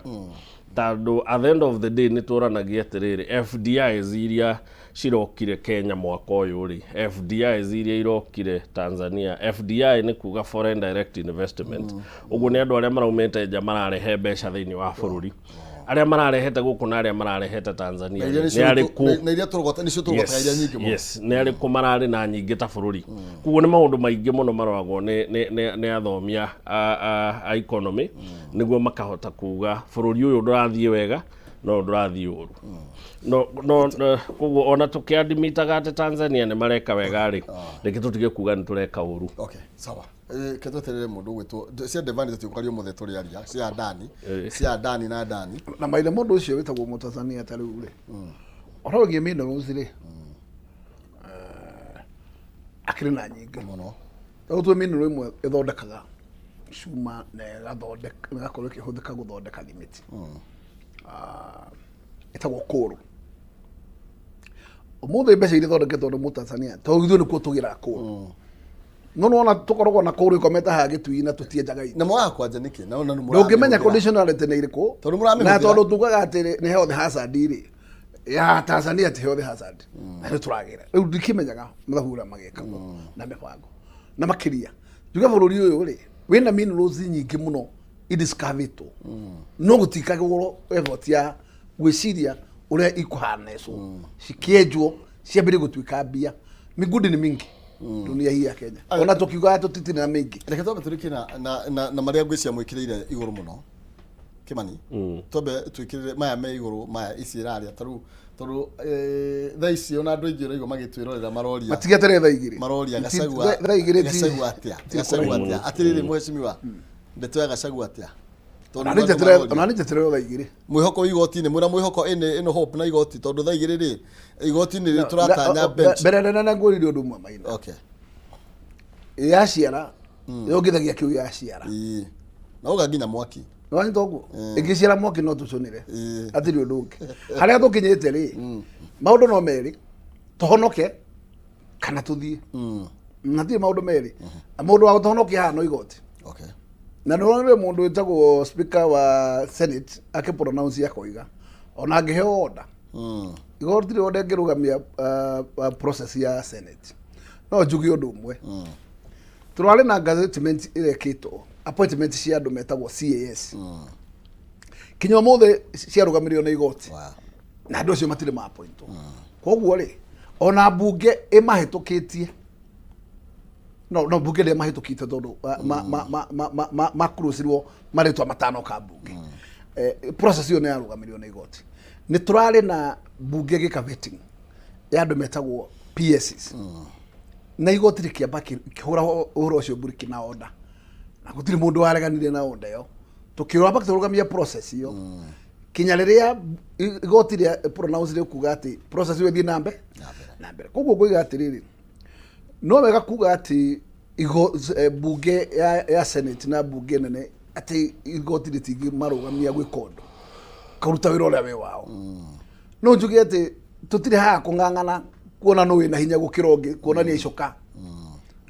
tondũ at the end of the day nĩ tũranagia atĩrĩrĩ, FDIs iria cirokire Kenya mwaka ũyũ rĩ, FDIs iria irokire Tanzania, FDI nĩ kuga foreign direct investment, ũguo nĩ andũ arĩa maraumĩte nja mararehe mbeca thĩinĩ wa bũrũri. Arĩa mararehete gũkũ na arĩa mararehete Tanzania Na iria rĩ, nĩcio nĩ arĩkũ? Na iria tũrogota nĩcio tũrogotaga iria nyingĩ mũno. Yes, nĩ arĩkũ mararĩ na nyingĩ ta bũrũri? Koguo nĩ maũndũ maingĩ mũno maroragwo nĩ athomi a economy nĩguo makahota kuga bũrũri ũyũ ndũrathiĩ wega no ndũrathiĩ ũru. No koguo ona tũkĩadmitaga atĩ Tanzania nĩ mareka wega rĩ, reke tũtige kuga nĩ tũreka ũru. Okay, sawa. Ke tweterere mũndũ ũgwĩtwo cia Devani tũtiũkaria ũmũthĩ tũrĩaria cia Dani, cia Dani na Dani. Na maithe mũndũ ũcio wĩtagwo mũtanzania ta rĩu rĩ, ũhoro wĩgiĩ minerals rĩ, akĩrĩ na nyingĩ mũno. Rĩu twĩ mineral ĩmwe ĩthondekaga cuma na ĩgathondeka, na ĩgakorwo ĩkĩhũthĩka gũthondeka thimiti. Ĩtagwo kũrũ. Ũmũthĩ mbeca iria ithondeketwo nĩ mũtanzania, tondũ ithuĩ nĩkuo tũgĩraga kũrũ. No nĩwona tũkoragwo na kũrũ ĩkomete haha Gĩtui na tũtienjaga itũ. Na mwaga kwanja nĩkĩ? Na ona Ndũngĩmenya conditionality nĩ irĩkũ. Tondũ mũramĩhũthĩra. Na tondũ tugaga atĩ nĩ health hazard rĩ, ya Tanzania ti health hazard. Na nĩ tũragĩra. Rĩu ndikĩmenyaga mathabu ũrĩa magĩkagwo na mĩbango. Na makĩria, njuge bũrũri ũyũ rĩ, wĩna minerals nyingĩ mũno idiscoveretwo. No gũtikagwo effort ya gwĩciria ũrĩa ikũharnesswo, cikĩenjwo, ciambĩrĩrie gũtuĩka mbia. Migodi ni mingi dunia hii ya Kenya. Ona tũkiugaga tũtitirĩ na mĩingĩ. Reke twambe tũrĩkie na marĩa ngwĩciria mwĩkĩrĩire igũrũ mũno. Kimani, twambe twĩkĩrĩre maya me igũrũ, maya ici ĩraria ta rĩu, tondũ thaa ici ona andũ aingĩ ũraigua magĩtwĩrorera maroria. Matigeterere thaa igĩrĩ. Maroria Gachagua. Thaa igĩrĩ Gachagua atĩa? Gachagua atĩa? Atĩrĩrĩ mheshimiwa, ndeto ya Gachagua atĩa? Tondũ Ona niĩ andũ maroria. Ona niĩ njeterere thaa igĩrĩ. Mwĩhoko wa igoti-inĩ, mwĩra mwĩhoko ĩno hope na igoti, tondũ thaa igĩrĩ rĩ, igoti-inĩ rĩ tũratanya bench. Mbere nene ngwĩrire ũndũ ũmwe Maina. Okay. Yaciara, yongithagia kĩu yaciara. Ĩĩ. Na uga nginya mwaki. Nĩwanyita ũguo? Ĩngĩciara mwaki no tũcũnĩre. Ĩĩ. Hatirĩ ũndũ ũngĩ. Harĩa tũkinyĩte rĩ, maũndũ no merĩ, tũhonoke kana tũthiĩ. Na hatirĩ maũndũ merĩ. Mũndũ wa gũtũhonokia haha no igoti. Okay. Na nĩ ũronire mũndũ wĩtagwo speaker wa Senate akĩpronounce akoiga ona angĩheo order, igoti rĩ order ĩngĩrũgamia process ya Senate. No njuge ũndũ ũmwe, tũrarĩ na gazettement ĩrekĩtwo, appointment cia andũ metagwo CAS, kinya ũmũthĩ ciarũgamĩrĩirwo nĩ igoti. Na andũ acio matirĩ ma appointwo. Koguo rĩ, ona mbunge ĩmahĩtũkĩtie, no mbunge ndĩa mahĩtũkĩte tondũ makurucirwo marĩtwa matano ka mbunge. Process ĩyo nĩ yarũgamĩrĩirwo nĩ igoti. Nĩ tũrarĩ na mbunge ĩgĩka vetting ya andũ metagwo PSs, na igoti rĩkĩamba rĩkĩhũra ũhoro ũcio mburiki na order, na gũtirĩ mũndũ wareganire na order ĩyo. Tũkĩamba tũrũgamia process ĩyo kinya rĩrĩa igoti rĩa pronounce rĩkuga atĩ process ĩyo ĩthiĩ na mbere na mbere. Koguo ngũiga atĩrĩrĩ, no wega kuga atĩ mbunge ya Senate na mbunge nene atĩ igoti rĩtingĩmarũgamia gwĩka ũndũ, kũruta wĩra ũrĩa wĩ wao. No njuge atĩ tũtirĩ haha kũng'ang'ana kuona nũ wĩna hinya gũkĩra ũngĩ, kuonania icoka.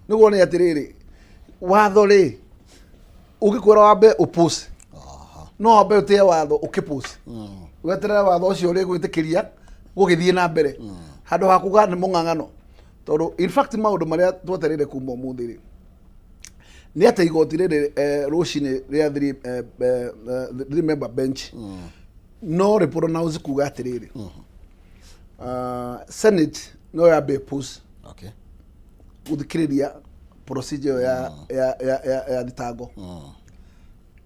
Nĩguo nĩ atĩrĩrĩ, watho rĩ ũngĩkwĩra wambe ũpose, no wambe ũtĩe watho ũkĩpose, weterere watho ũcio ũrĩgwĩtĩkĩria gũgĩthiĩ na mbere, handũ ha kuga nĩ mũng'ang'ano. Tondũ in fact maũndũ marĩa twetereire kuma ũmũthĩ rĩ, nĩ atĩ igoti rĩrĩ rũcinĩ rĩa three member bench no rĩ pronounce kuga atĩrĩrĩ, Senate no yambe ĩpose gũthikĩrĩria procedure ĩyo ya thitango,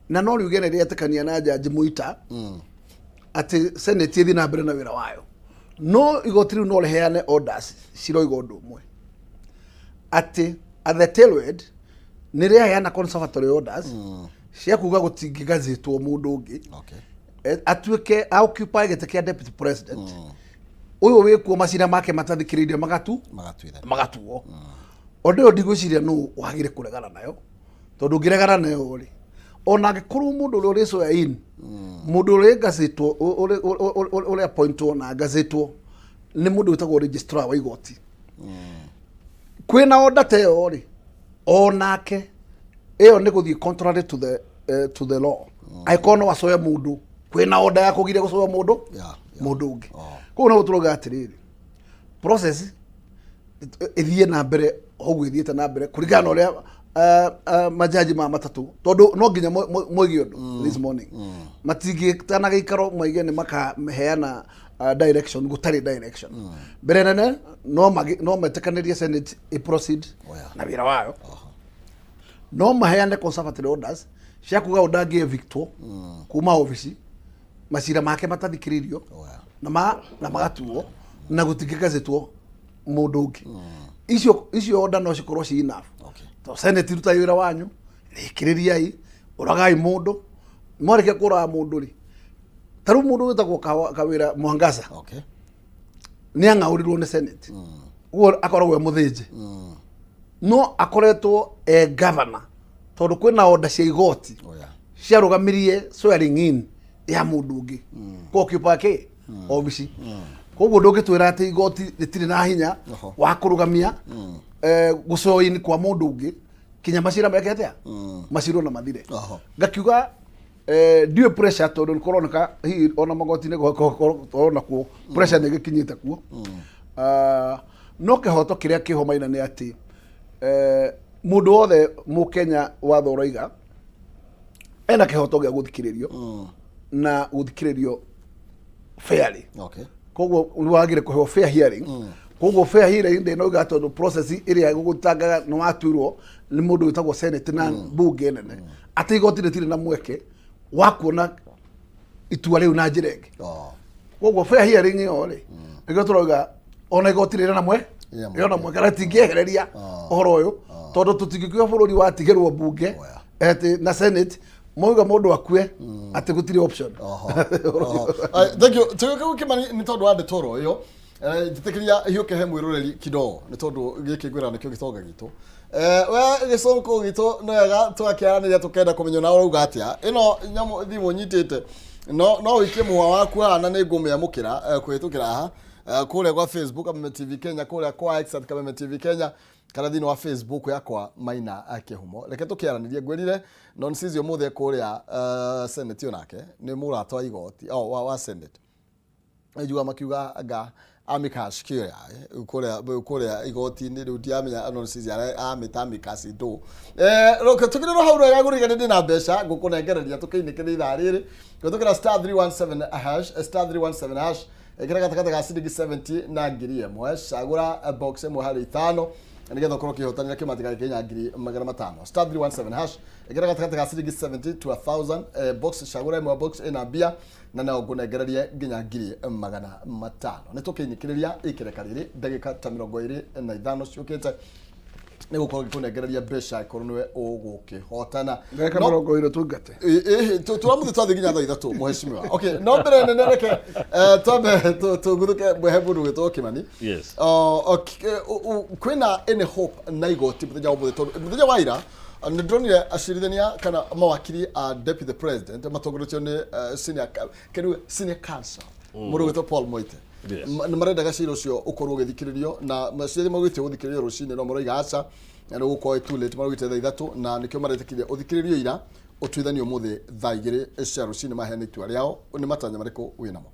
na no riuge nĩ rĩetĩkania na Jaji Muita atĩ Senate ĩthiĩ na mbere na wĩra wayo. No igoti rĩu no rĩheane orders ciroiga ũndũ ũmwe, atĩ at the tail end nĩ rĩaheana conservatory orders cia kuga gũtingĩgazetwo mũndũ ũngĩ atuĩke a occupy gĩtĩ kĩa deputy president ũyũ wĩkuo, macira make matathikĩrĩirie magatu Magatuithania. Magatuo. Ũndũ ũyũ ndigwĩciria nũ wagire kũregana nayo, tondũ ũngĩregana nayo rĩ, ona angĩkorwo mũndũ ũrĩa ũrĩcoya in, mũndũ ũrĩa ngazĩtwo, ũrĩa appointwo na ngazĩtwo nĩ mũndũ wĩtagwo registrar wa igoti, kwĩna order ta ĩyo rĩ, onake ĩyo nĩ gũthiĩ contrary to the law, angĩkorwo no acoe mũndũ kwĩna order ya kũgiria gũcoya mũndũ mũndũ ũngĩ. Koguo no tũrauga atĩrĩrĩ, process ĩthiĩ na mbere ũguo ĩthiĩte na mbere kũringana na ũrĩa Majaji ma matatũ, tondũ no nginya moige ũndũ this morning, matingĩtana gĩikaro moige nĩ makaheana direction gũtarĩ direction. Mbere nene no no metĩkanĩrie Senate ĩ proceed na wĩra wayo, no maheane conservatory orders cia kuga ũndũ ndangĩ evictwo kuma obici macira make matathikĩrĩirio na na magatuo na gũtingĩgazetwo mũndũ ũngĩ. Icio order no cikorwo ci enough. To Senate, rutai wĩra wanyu, rĩkĩrĩriai, ũragai mũndũ. Mwarĩkia kũraga mũndũ rĩ, ta rĩu mũndũ wĩtagwo Kawĩra Mwangaza nĩ ang'aũrirwo nĩ Senate, ũguo akoragwo e mũthĩnje, no akoretwo e governor tondũ kwĩna order cia igoti ciarũgamirie swearing in ya mũndũ ũngĩ kũ occupy kĩ obici. Koguo ndũngĩtwĩra atĩ igoti rĩtirĩ na hinya wa kũrũgamia gũcoin kwa mũndũ ũngĩ kinya macira meke atĩa, macirwo na mathire. Ngakiuga ndiũĩ pressure, tondũ nĩ kũroneka hihi ona magoti-inĩ tũrona kuo pressure nĩ ĩgĩkinyĩte kuo. Ah, no kĩhoto kĩrĩa kĩho maina nĩ atĩ mũndũ wothe Mũkenya watho ũroiga ena kĩhoto gĩa gũthikĩrĩrio na gũthikĩrĩrio fairly. Koguo nĩ wagire kũheo fair hearing. Koguo fair hearing ndĩnauga tondũ process ĩrĩa gũgũtangaga nĩ watuirwo nĩ mũndũ wĩtagwo Senate na mbunge nene atĩ igoti rĩtirĩ na mweke wa kuona itua rĩu na njĩra ĩngĩ. Koguo fair hearing ĩyo rĩ, nĩkĩo tũrauga ona igoti rĩrĩ na mwe Rĩna rĩona mweke na rĩtingĩehereria ũhoro ũyũ, tondũ tũtingĩkiuga bũrũri watigĩrwo mbunge atĩ na Senate mauga mũndũ akue atĩ gũtirĩ option. Oho. Oho. Ai, thank you. Tũgĩũka Kĩmani nĩ tondũ wa ndeto oro ĩyo. Njĩtĩkĩria hiũke he mwĩroreri kidogo nĩ tondũ gĩkĩ ngwĩra nĩkĩo gĩtonga gitũ. We gĩcũngũ gitũ nĩ wega tũgakĩaranĩria, tũkenda kũmenya na ũrauga atĩa. Ĩno nyamũ thimũ nyitĩte no ũikie mũhwa waku haha na nĩ ngũmĩamũkĩra kũhĩtũkĩra haha kũrĩa gwa Facebook Kameme TV Kenya, kũrĩa kwa X @KamemeTV Kenya, kana thĩinĩ wa Facebook yakwa Maina Kĩhumo. Reke tũkĩaranĩrie. Ngwĩrire Non Sisi ũmũthĩ kũrĩa Senate, onake nĩ mũrata wa igoti oh, wa Senate. Njua makiuga anga amicus curiae kũrĩa igoti-inĩ. Rĩu ndiramenya Non Sisi amĩta amicus ndũ. Reke tũkĩrĩrwo hau wega ngũrigane ndĩna mbeca ngũkũnengereria tũkĩinĩkĩria ithaa rĩrĩ kũhĩtũkĩra *317#, *317#. Ĩkĩra gatagatĩ ga ciringi 70 na 1000, cagũra box ĩmwe harĩ ithano nĩgetha ũkorwo ũkĩhotanĩra kĩmanjĩka gĩkinya 500,000. *317#, ĩkĩra gatagatĩ ga ciringi 70 to 1000, box cagũra ĩmwe, box ĩna mbia, na no ngũnengererie nginya 500,000. Nĩ tũkĩinĩkĩrĩria ikereka rĩrĩ ndagĩka ta 25 ciũkĩte nĩ gũkorwo ngĩkũnengereria mbeca ĩkorwo nĩwe ũgũkĩhotana. Ndagĩka 20 tũingate. Tũramũthĩ twathiĩ nginya thaa 3, mheshimiwa. Okay, no mbere nene reke twambe tũguthũke he mũndũ gwĩtwo Kĩmani. Yes. Okay, kwĩna any hope na igoti mũthenya wa ũmũthĩ? Tondũ mũthenya wa ira nĩ ndĩronire acirithania kana mawakiri a deputy president matongoretio nĩ senior kĩrĩu senior counsel mũndũ gwĩtwo Paul Moite. Nĩ marendaga cira ũcio ũkorwo ũgĩthikĩrĩrio na macirithania maugĩte ũthikĩrĩrio rũcinĩ, no maroiga aca, na nĩ gũkorwo too late, maraugĩte thaa 3, na nĩkĩo maretĩkĩria ũthikĩrĩrio ira, ũtuithanio ũmũthĩ thaa 2 cia rũcinĩ maheane itua rĩao. Nĩ matanya marĩkũ wĩnamo?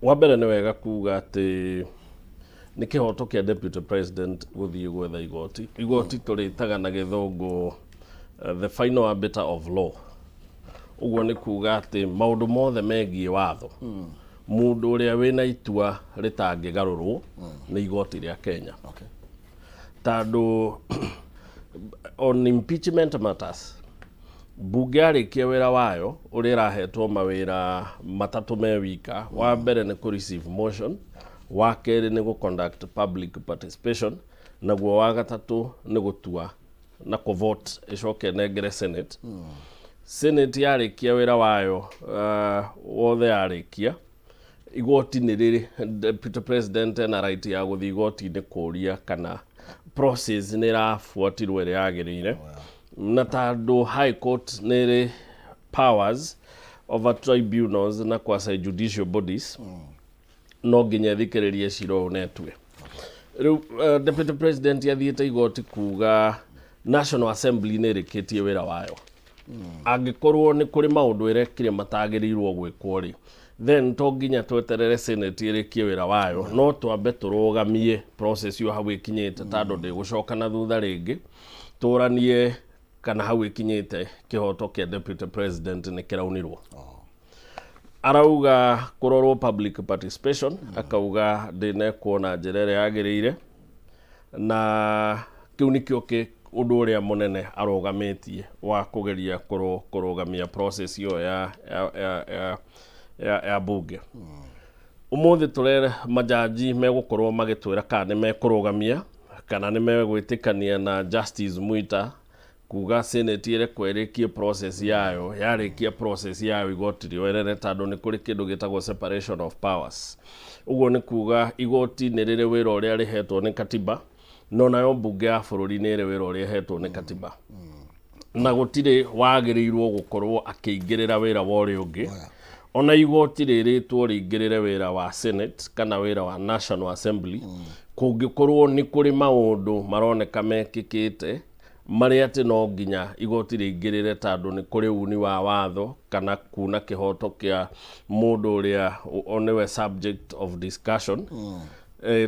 Wa mbere nĩ wega kuga atĩ nĩ kĩhoto kĩa deputy president gũthiĩ gwetha igoti. Igoti tũrĩtaga na gĩthũngũ the final arbiter of law. Ũguo nĩ kuga atĩ maũndũ mothe megiĩ watho, mũndũ ũrĩa wĩna itua rĩtangĩgarũrwo nĩ igoti rĩa Kenya. Tondũ on impeachment matters, mbunge yarĩkia wĩra wayo ũrĩa ĩrahetwo mawĩra matatũ me wika, wa mbere nĩ kũ receive motion, wa kerĩ nĩ gũ conduct public participation, naguo wa gatatũ nĩ gũtua na kũ vote ĩcoke ĩnengere Senate. Senate yarĩkia wĩra wayo wothe, yarĩkia, igoti nĩ rĩrĩ deputy president ena right ya gũthiĩ igoti-inĩ kũria kana process nĩ ĩrabuatirwo ĩrĩa yagĩrĩire, na tondũ High Court nĩ ĩrĩ powers over tribunals na quasi judicial bodies, no nginya ĩthikĩrĩrie cira ũyũ na ĩtue. Rĩu deputy president athiĩte igoti kuga National Assembly nĩ ĩrĩkĩtie wĩra wayo, angĩkorwo nĩ kũrĩ maũndũ ĩrekire matagĩrĩirwo gwĩkwo rĩ, then to nginya tweterere Senate ĩrĩkie wĩra wayo, no twambe tũrũgamie process ĩyo hau ĩkinyĩte, tondũ ndĩgũcoka na thutha rĩngĩ. Tũranie kana hau ĩkinyĩte kĩhoto kĩa deputy president nĩ kĩraunirwo. Arauga kũrorwo public participation, akauga ndĩnekwo na njĩra ĩrĩa yagĩrĩire, na kĩu nĩkĩo kĩ ũndũ ũrĩa mũnene arũgamĩtie wa kũgeria kũrũgamia process ĩyo ya bunge. Ũmũthĩ tũrere majaji megũkorwo magĩtwĩra kana nĩ mekũrũgamia kana nĩ megwĩtĩkania na Justice Mwita kuga Senate ĩrekwo ĩrĩkie process yayo. Yarĩkia process yayo, igoti rĩoerere, tondũ nĩ kũrĩ kĩndũ gĩtagwo separation of powers. Ũguo nĩ kuga igoti nĩ rĩrĩ wĩra ũrĩa rĩhetwo nĩ katiba, no nayo mbunge ya bũrũri nĩ ĩrĩ wĩra ũrĩa ĩhetwo nĩ katiba, na gũtirĩ wagĩrĩirwo gũkorwo akĩingĩrĩra wĩra wa ũrĩa ũngĩ. Ona igoti rĩrĩtwo rĩingĩrĩre wĩra wa Senate kana wĩra wa National Assembly, kũngĩkorwo nĩ kũrĩ maũndũ maroneka mekĩkĩte marĩa atĩ no nginya igoti rĩingĩrĩre, tondũ nĩ kũrĩ uni wa watho kana kuna kĩhoto kĩa mũndũ ũrĩa nĩwe subject of discussion,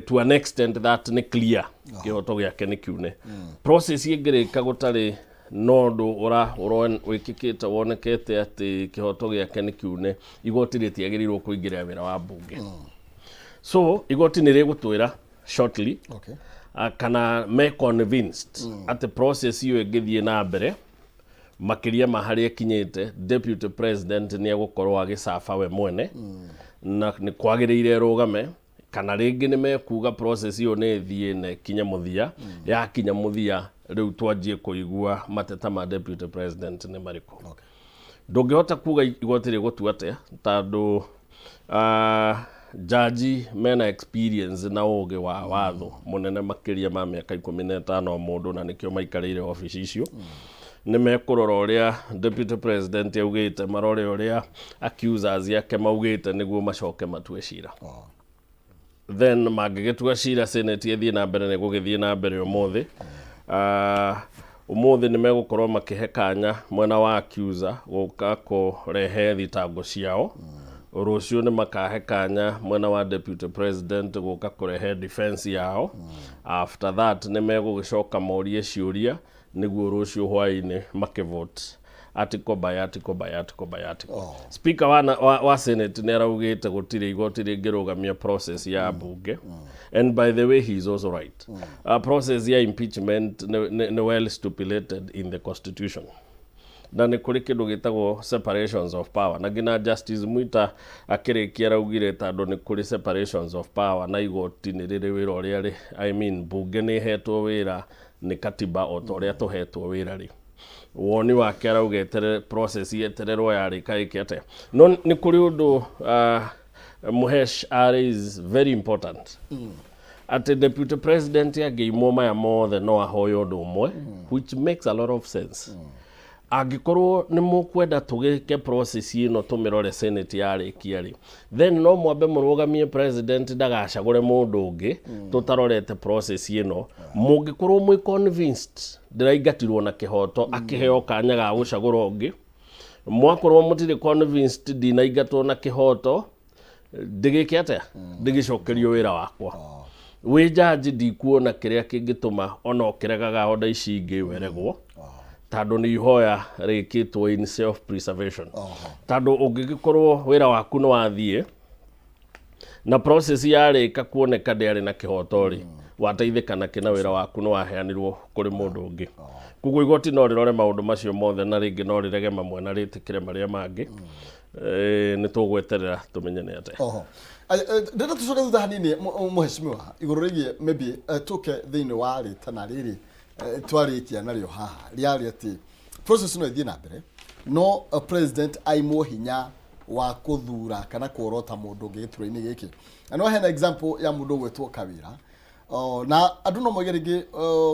to an extent that nĩ clear kĩhoto gĩake nĩ kiune. Process ĩngĩrĩka gũtarĩ na ũndũ ũra wĩkĩkĩte wonekete atĩ kĩhoto gĩake nĩ kiune, igoti rĩtiagĩrĩirwo kũingĩrĩra wĩra wa mbunge. So igoti nĩ rĩgũtwĩra shortly kana me convinced atĩ process ĩyo ĩngĩthiĩ na mbere makĩria ma harĩa ĩkinyĩte, deputy president nĩ egũkorwo agĩcaba we mwene na nĩ kwagĩrĩire ĩrũgame, kana rĩngĩ nĩ mekuga process ĩyo nĩ ĩthiĩ na ĩkinye mũthia. Yakinya mũthia, rĩu twanjie kũigua mateta ma deputy president nĩ marĩkũ. Ndũngĩhota kuga igoti rĩgũtua atĩa, tondũ jaji mena experience na ũgĩ wa watho mũnene makĩria ma mĩaka 15 o mũndũ, na nĩkĩo maikarĩire obici icio. Nĩ mekũrora ũrĩa deputy president augĩte, marore ũrĩa accusers yake maugĩte, nĩguo macoke matue cira. Then mangĩgĩtua cira Senate ĩthiĩ na mbere, nĩ gũgĩthiĩ na mbere ũmũthĩ. Ũmũthĩ nĩ megũkorwo makĩhe kanya mwena wa accuser gũka kũrehe thitango ciao. Rũciũ nĩ makahe kanya mwena wa deputy president gũka kũrehe defense yao. After that nĩ megũgĩcoka morie ciũria, nĩguo rũciũ hwaĩ-inĩ makĩvote article by article by article by article. Speaker wa Senate nĩ araugĩte gũtirĩ igoti rĩngĩrũgamia process ya bunge, and by the way, he is also right. Process ya impeachment nĩ well stipulated in the constitution, na nĩ kũrĩ kĩndũ gĩtagwo separations of power, na nginya Justice Mwita akĩrĩkia araugire tondũ nĩ kũrĩ separations of power na igoti nĩ rĩrĩ wĩra ũrĩa rĩ, I mean, bunge nĩ ĩhetwo wĩra nĩ katiba o ta ũrĩa tũhetwo wĩra rĩ. Woni wake arauga etere process yetererwo yarĩka ĩke atĩa. No nĩ kũrĩ ũndũ Muhesh are is very important, atĩ deputy president angĩimwo maya mothe no ahoe ũndũ ũmwe, which makes a lot of sense. Angĩkorwo nĩ mũkwenda tũgĩke process ĩno, tũmĩrore Senate yarĩkia rĩ, then no mwambe mũrũgamie president ndagacagũre mũndũ ũngĩ tũtarorete process ĩno. Mũngĩkorwo mwĩ convinced ndĩraingatirwo na kĩhoto, akĩheo kanya ga gũcagũra ũngĩ. Mwakorwo mũtirĩ convinced ndinaingatwo na kĩhoto, ndĩgĩke atĩa? Ndĩgĩcokerio wĩra wakwa wĩ jaji. Ndikuona kĩrĩa kĩngĩtũma ona ũkĩregaga onda ici ingĩ weregwo, tondũ nĩ ihoya rĩkĩtwo in self preservation, tondũ ũngĩgĩkorwo wĩra waku nĩ wathiĩ na process yarĩka kuoneka ndĩarĩ na kĩhoto rĩ, wateithĩka nakĩ na wĩra waku nĩ waheanirwo kũrĩ mũndũ ũngĩ? Koguo igoti no rĩrore maũndũ macio mothe, na rĩngĩ no rĩrege mamwe na rĩtĩkĩre marĩa mangĩ. Nĩ tũgweterera tũmenye nĩ atĩa. Oho. Ndĩrenda tũcoke thutha hanini, mũheshimiwa, igũrũ rĩgiĩ maybe tũke thĩinĩ wa rĩtana rĩrĩ twarĩkia narĩo haha rĩarĩ atĩ process no ĩthiĩ na mbere, no president aimwo hinya wa kũthura kana kuorota mũndũ ũngĩ gĩturwa-inĩ gĩkĩ. Na no hena example ya mũndũ ũgwĩtwo Kawĩra. Oh, na andũ no moige rĩngĩ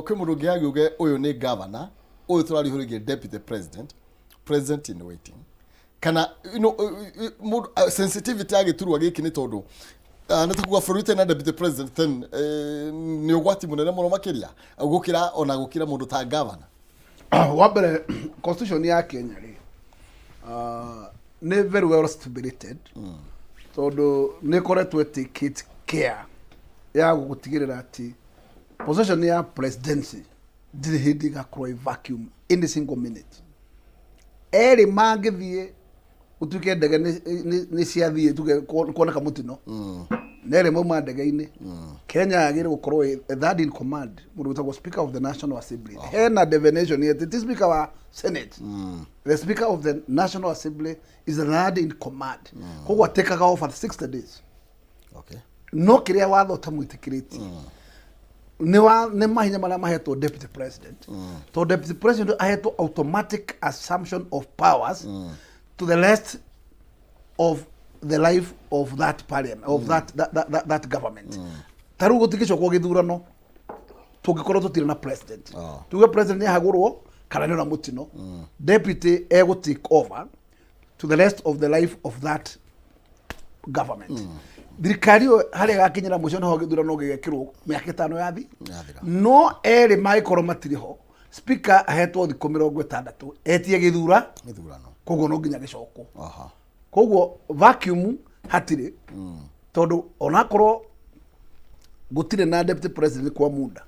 kwĩ mũndũ ũngĩ agiuge ũyũ nĩ governor, ũyũ tũraria ũhoro wĩgiĩ deputy president, president in waiting, kana mũndũ sensitivity ya gĩturwa gĩkĩ nĩ tondũ nĩ takuga bũrũri ũtarĩ na deputy president then nĩ ũgwati mũnene mũno makĩria gũkĩra ona gũkĩra mũndũ ta governor. Wa mbere, constitution ya Kenya rĩ, nĩ very well stipulated, tondũ nĩ ĩkoretwo ĩtĩkĩte care ya gũtigĩrĩra atĩ position ya presidency Ndirĩ hĩndĩ ĩgakorwo ĩ vacuum any single minute. Erĩ mangĩthiĩ gũtuĩke ndege nĩ ciathiĩ tuge kuoneka mũtino na erĩ mauma ndege-inĩ, Kenya yagĩrĩire gũkorwo ĩ third in command, mũndũ wĩtagwo Speaker of the National Assembly. Hena definition atĩ ti Speaker wa Senate, the Speaker of the National Assembly is the third in command, koguo atĩkaga over 60 days. No kĩrĩa watho ũtamwĩtĩkĩrĩtie nĩ wa nĩ mahinya marĩa mahetwo deputy president, tondũ deputy president ahetwo automatic assumption of powers to the rest of the life of that parliament, of that government. Ta rĩu gũtingĩcokwo gĩthurano tũngĩkorwo tũtirĩ na president. Tuge president nĩ ahagũrwo kana nĩ ona mũtino, deputy egũ take over to the rest of the life of that government. Thirikari ĩyo harĩa ĩgakinyĩra mũico nĩho gĩthurano gĩgekĩrwo mĩaka 5 yathi. Yathira. No erĩ mangĩkorwo matirĩ ho, speaker ahetwo thikũ 60 etie gĩthura. Gĩthurano. Koguo no nginya gĩcokwo. Koguo vacuum hatirĩ, tondũ onakorwo gũtirĩ na deputy president kwa muda,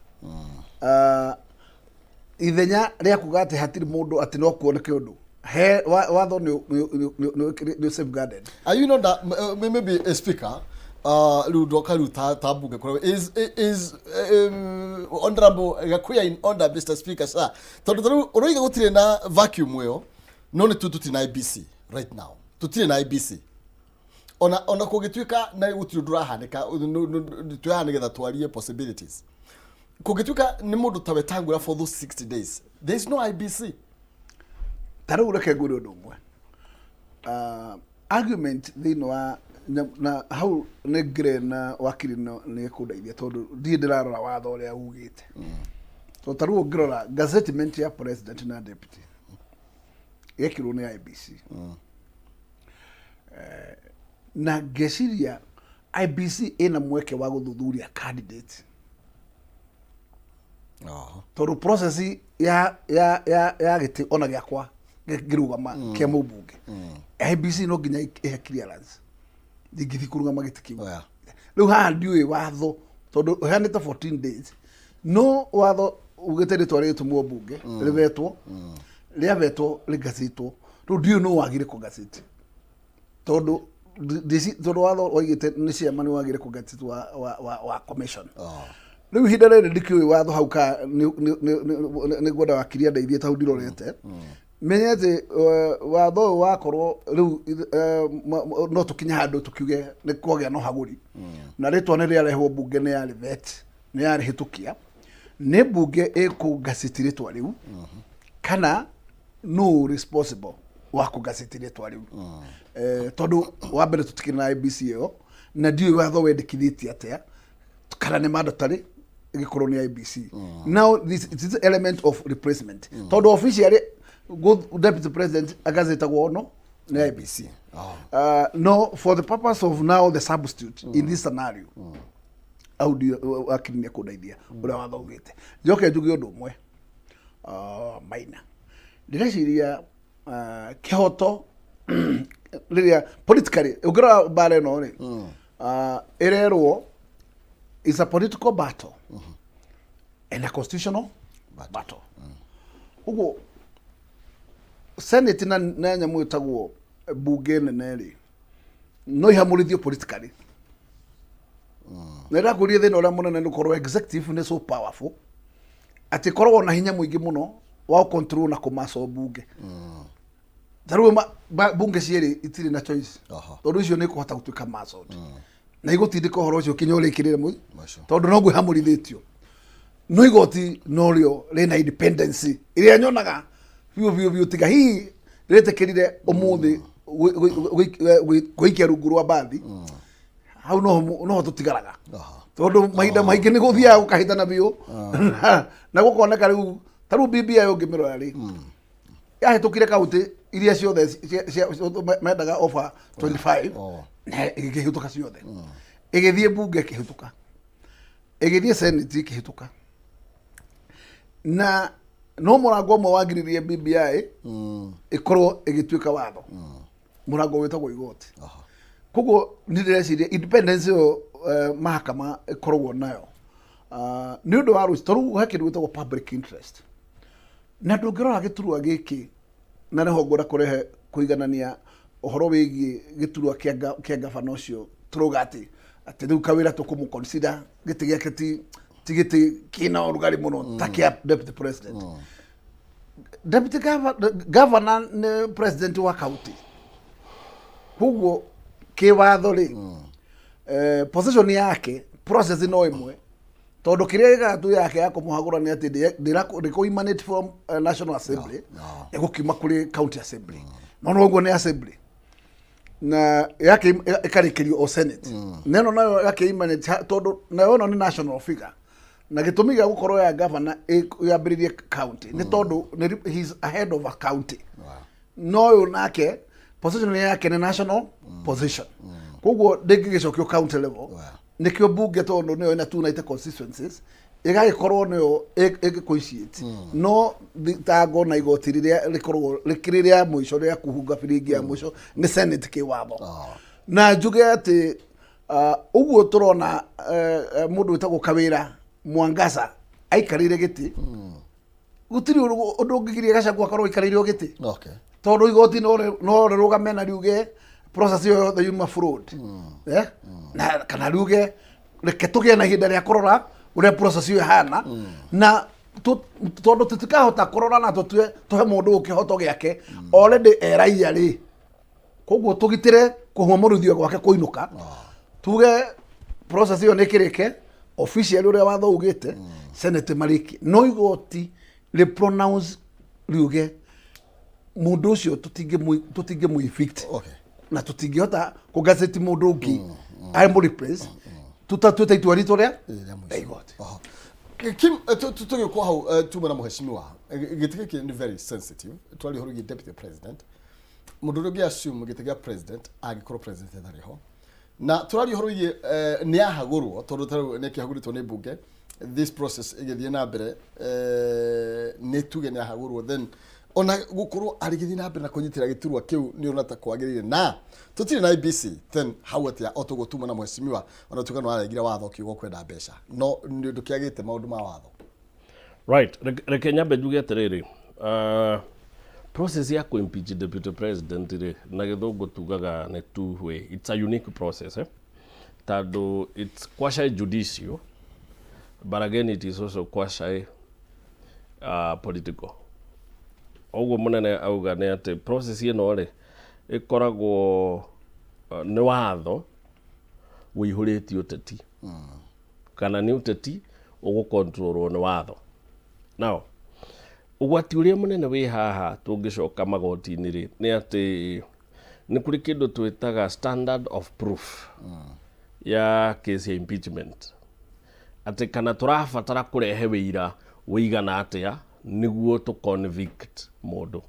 ithenya rĩa kuga atĩ hatirĩ mũndũ atĩ no kuoneke ũndũ he watho nĩ safeguarded. You know that maybe a speaker rĩu ndoka rĩu ta mbunge kũrĩa is honorable Gakuya in order, Mr. Speaker sir, tondũ ta rĩu ũroiga gũtirĩ na vacuum ĩyo, no nĩ tu tũtirĩ na IEBC right now, tũtirĩ na IEBC. Ona kũngĩtuĩka na gũtirĩ ũndũ ũrahanĩka, twĩ haha nĩgetha twarie possibilities. Kũngĩtuĩka nĩ mũndũ ta Wetangula for those 60 days, there is no IEBC. Ta rĩu reke ngwĩre ũndũ ũmwe. Argument thĩinĩ wa na hau nĩ ngĩre na wakiri no nĩ ekũndeithia, tondũ ndirĩ ndĩrarora watho ũrĩa ugĩte, tondũ ta rĩu ũngĩrora gazettement ya president na deputy yekirwo nĩ IEBC. Na ngeciria IEBC ĩna mweke wa gũthuthuria candidate, tondũ process ya gĩtĩ ona gĩakwa ngĩrũgama kĩa mũmbunge, IEBC no nginya ĩhe clearance ndingĩthiĩ kũrũgama gĩtĩ kĩu. Rĩu haha ndiũĩ watho, tondũ ũheanĩte 14 days, no watho ugĩte rĩtwa rĩgĩtũmwo mbunge rĩvetwo, rĩavetwo rĩgacĩtwo. Rĩu ndiũĩ nũ wagire kũgacĩti, tondũ watho waigĩte nĩ chairman wagire kũgacĩti wa commission. Rĩu ihinda rĩrĩ ndikĩũĩ watho hau ka nĩ ngwenda wakiri andeithie tau ndirorete menye atĩ watho ũyũ wakorwo rĩu no tũkinye handũ tũkiuge nĩ kwagĩa na ũhagũri na rĩtwa nĩ rĩarehwo mbunge, nĩ yarĩ vet, nĩ yarĩhĩtũkia, nĩ mbunge ĩkũgacĩti rĩtwa rĩu kana no responsible wa kũgacĩti rĩtwa rĩu? Tondũ wa mbere tũtikĩrĩ na IEBC ĩyo, na ndiũĩ watho wendekithĩtie atĩa kana nĩ mandatory ĩgĩkorwo nĩ IEBC. Now this it is element of replacement, tondũ officially deputy president agazetagwo no nĩ IEBC. No for the purpose of now the substitute in this scenario, au ndio wakiri nĩ ekũndeithia ũrĩa watho ugĩte. Njoke njuge ũndũ ũmwe maina ndĩreciria kĩhoto rĩrĩa politically ũngĩrora mbara ĩno rĩ, ĩrerwo is a political battle and a constitutional battle. Ũguo Senate na nyamũ ĩtagwo mbunge nene rĩ, no ihamũrithio politically. Na ndakũria thĩna ũrĩa mũnene nĩ ũkorwo executive nĩ so powerful atĩ ĩkoragwo na hinya mũingĩ mũno wa control na kũmaco mbunge. Ta rĩu mbunge cierĩ itirĩ na choice, tondũ icio nĩ ikũhota gũtuĩka muzzled na igũtindĩka ũhoro ũcio kinya ũrĩkĩrĩre Mũico. Tondũ no gwĩhamũrithĩtio no igoti norĩo rĩna independence ĩrĩa nyonaga biũ biũ biũ, tiga hihi rĩtĩkĩrire ũmũthĩ gwĩikia rungu rwa mbathi hau noho tũtigaraga, tondũ mahinda maingĩ nĩ gũthiaga gũkahĩtana biũ na gũkoneka rĩu ta rĩu BBI ũngĩmĩrora rĩ, yahĩtũkire kaunti iria ciothe mendaga over 25 na ĩgĩkĩhĩtũka ciothe, ĩgĩthiĩ mbunge ĩkĩhĩtũka, ĩgĩthiĩ senate ĩkĩhĩtũka, na no mũrango ũmwe wagiririe BBI ĩkorwo ĩgĩtuĩka watho, mũrango wĩtagwo igoti. Koguo nĩ ndĩreciria independence ĩyo mahakama ĩkoragwo nayo. Nĩ ũndũ wa rũci tondũ he kĩndũ gĩtagwo public interest, na ndũngĩrora gĩturwa gĩkĩ, na nĩho ngwenda kũrehe kũiganania ũhoro wĩgiĩ gĩturwa kĩa gavana ũcio. Tũrauga atĩ rĩu Kawĩra tũkũmũ consider gĩtĩ gĩake ti gĩtĩ kĩna ũrugarĩ mũno ta kĩa deputy president. Deputy governor nĩ president wa county, koguo kĩwatho rĩ, position yake, process no ĩmwe, tondũ kĩrĩa gĩgaga tu yake ya kũmũhagũra nĩ atĩ ndĩkũ emanate from National Assembly, ĩgũkiuma kũrĩ county assembly, no ũguo nĩ assembly na yake ĩkarĩkĩrio o Senate, na ĩno nayo yake emanate tondũ nayo ĩno nĩ national figure. Na gĩtũmi gĩa gũkorwo ya governor yambĩrĩrie county nĩ tondũ he's ahead of a county, no ũyũ nake position yake nĩ national position, koguo ndĩngĩgĩcokio county level. Nĩkĩo bunge, tondũ nĩyo ĩna 290 constituencies, ĩgagĩkorwo nĩyo ĩgĩkũiciĩti, no thitango na igoti rĩrĩa rĩkoragwo rĩkĩrĩ rĩa mũico rĩa kũhunga biringi ya mũico nĩ Senate kĩwatho. Na njuge atĩ ũguo tũrona mũndũ wĩtagwo Kawĩra Mwangaza aikarĩire gĩtĩ, gũtirĩ ũndũ ũngĩgiria Gachagua akorwo aikarĩire o gĩtĩ, tondũ igoti no rĩrũgame na riuge process ĩyo yothe yuma fraud, eh? Na kana riuge reke tũgĩe na ihinda rĩa kũrora ũrĩa process ĩyo ĩhana, na tondũ tũtikahota kũrora na tũtue tũhe mũndũ ũyũ kĩhoto gĩake already e raia rĩ, koguo tũgitĩre kũhũmũrithio gwake kũinũka, tuge process ĩyo nĩ ĩkĩrĩke officially ũrĩa watho ugĩte, Senate marĩkie, no igoti rĩ pronounce riuge mũndũ ũcio tũtingĩmũ evict na tũtingĩhota kũgazeti mũndũ ũngĩ amũ replace tũtatuĩte itua ritũ rĩa rĩa mũico. Rĩa igoti. Oho. Kim, tũgĩũkwo hau, tuma na mũheshimiwa, gĩtĩ gĩkĩ nĩ very sensitive. Twaria ũhoro wĩgiĩ deputy president, mũndũ ũrĩa ũngĩ assume gĩtĩ gĩa president angĩkorwo president atarĩ ho, na tũraria ũhoro wĩgiĩ nĩ ahagũrwo, tondũ tarĩu nĩ akĩhagũrĩtwo nĩ mbunge, this process ĩgĩthiĩ na mbere, nĩ tuge nĩ ahagũrwo, then ona gũkorwo arĩgĩthiĩ na mbere na kũnyitĩra gĩturwa kĩu nĩ ũrona ta kwagĩrĩire, na tũtirĩ na IEBC, then hau atĩa o tũgũtuma na mũheshimiwa, ona tuga no aregire watho kiugo kwenda mbeca, no nĩ ũndũ kĩagĩte maũndũ ma watho. Right, reke nyambe njuge atĩrĩrĩ, process ya kũ-impeach deputy president rĩ, na gĩthũngũ tugaga nĩ two way. It's a unique process, eh? Tondũ it's quasi judicial, but again it is also quasi political. Ũguo mũnene auga nĩ atĩ process ĩno rĩ, ĩkoragwo nĩ watho ũihũrĩtie ũteti, kana nĩ ũteti ũgũkontrolwo nĩ watho. Now ũgwati ũrĩa mũnene wĩ haha tũngĩcoka magoti-inĩ rĩ, nĩ atĩ nĩ kũrĩ kĩndũ twĩtaga standard of proof ya case ya impeachment, atĩ kana tũrabatara kũrehe wĩira wĩigana atĩa nĩguo tũ convict mũndũ.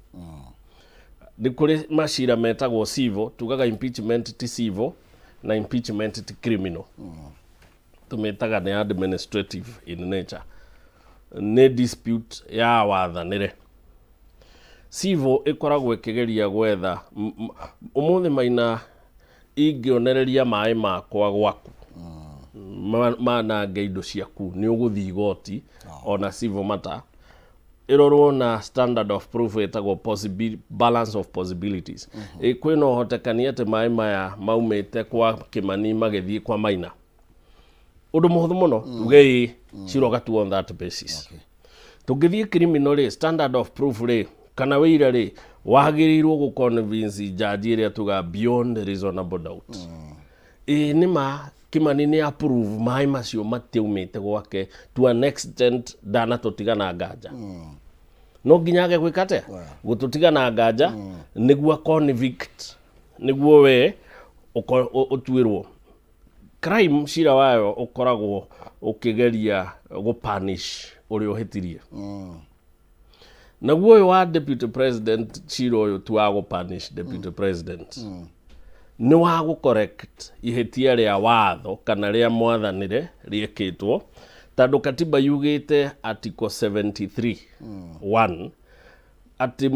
Nĩ kũrĩ macira metagwo civil. Tugaga impeachment ti civil na impeachment ti criminal, tũmĩtaga nĩ administrative in nature, nĩ dispute ya wathanĩre. Civil ĩkoragwo ĩkĩgeria gwetha ũmũthĩ Maina ingĩonereria maĩ makwa gwaku manange indo ciaku, nĩ ũgũthiĩ igoti ona civil matter ĩrorwo na standard of proof ĩtagwo balance of possibilities. Kwĩna ũhotekani atĩ maĩ maya maumĩte kwa Kĩmani magĩthiĩ kwa Maina, ũndũ mũhũthũ mũno tuge ĩ cira ũgatuo on that basis. Tũngĩthiĩ criminal rĩ, standard of proof rĩ, kana wĩira rĩ, wagĩrĩirwo gũ convince judge ĩrĩa tuga beyond reasonable doubt, ĩĩ nĩ ma Kĩmani nĩ approve maĩ macio matiaumĩte gwake to an extent ndanatũtiga na nganja. No nginya age gwĩka atĩa? Gũtũtiga na nganja nĩguo convict, nĩguo we ũtuĩrwo crime. Cira wayo ũkoragwo ũkĩgeria gũpunish ũrĩa ũhĩtirie. Naguo ũyũ wa deputy president, cira ũyũ ti wa gũpunish deputy president, nĩ wa gũcorrect ihĩtia rĩa watho kana rĩa mwathanĩre rĩekĩtwo, tondũ katiba yugĩte article 73 1 atĩ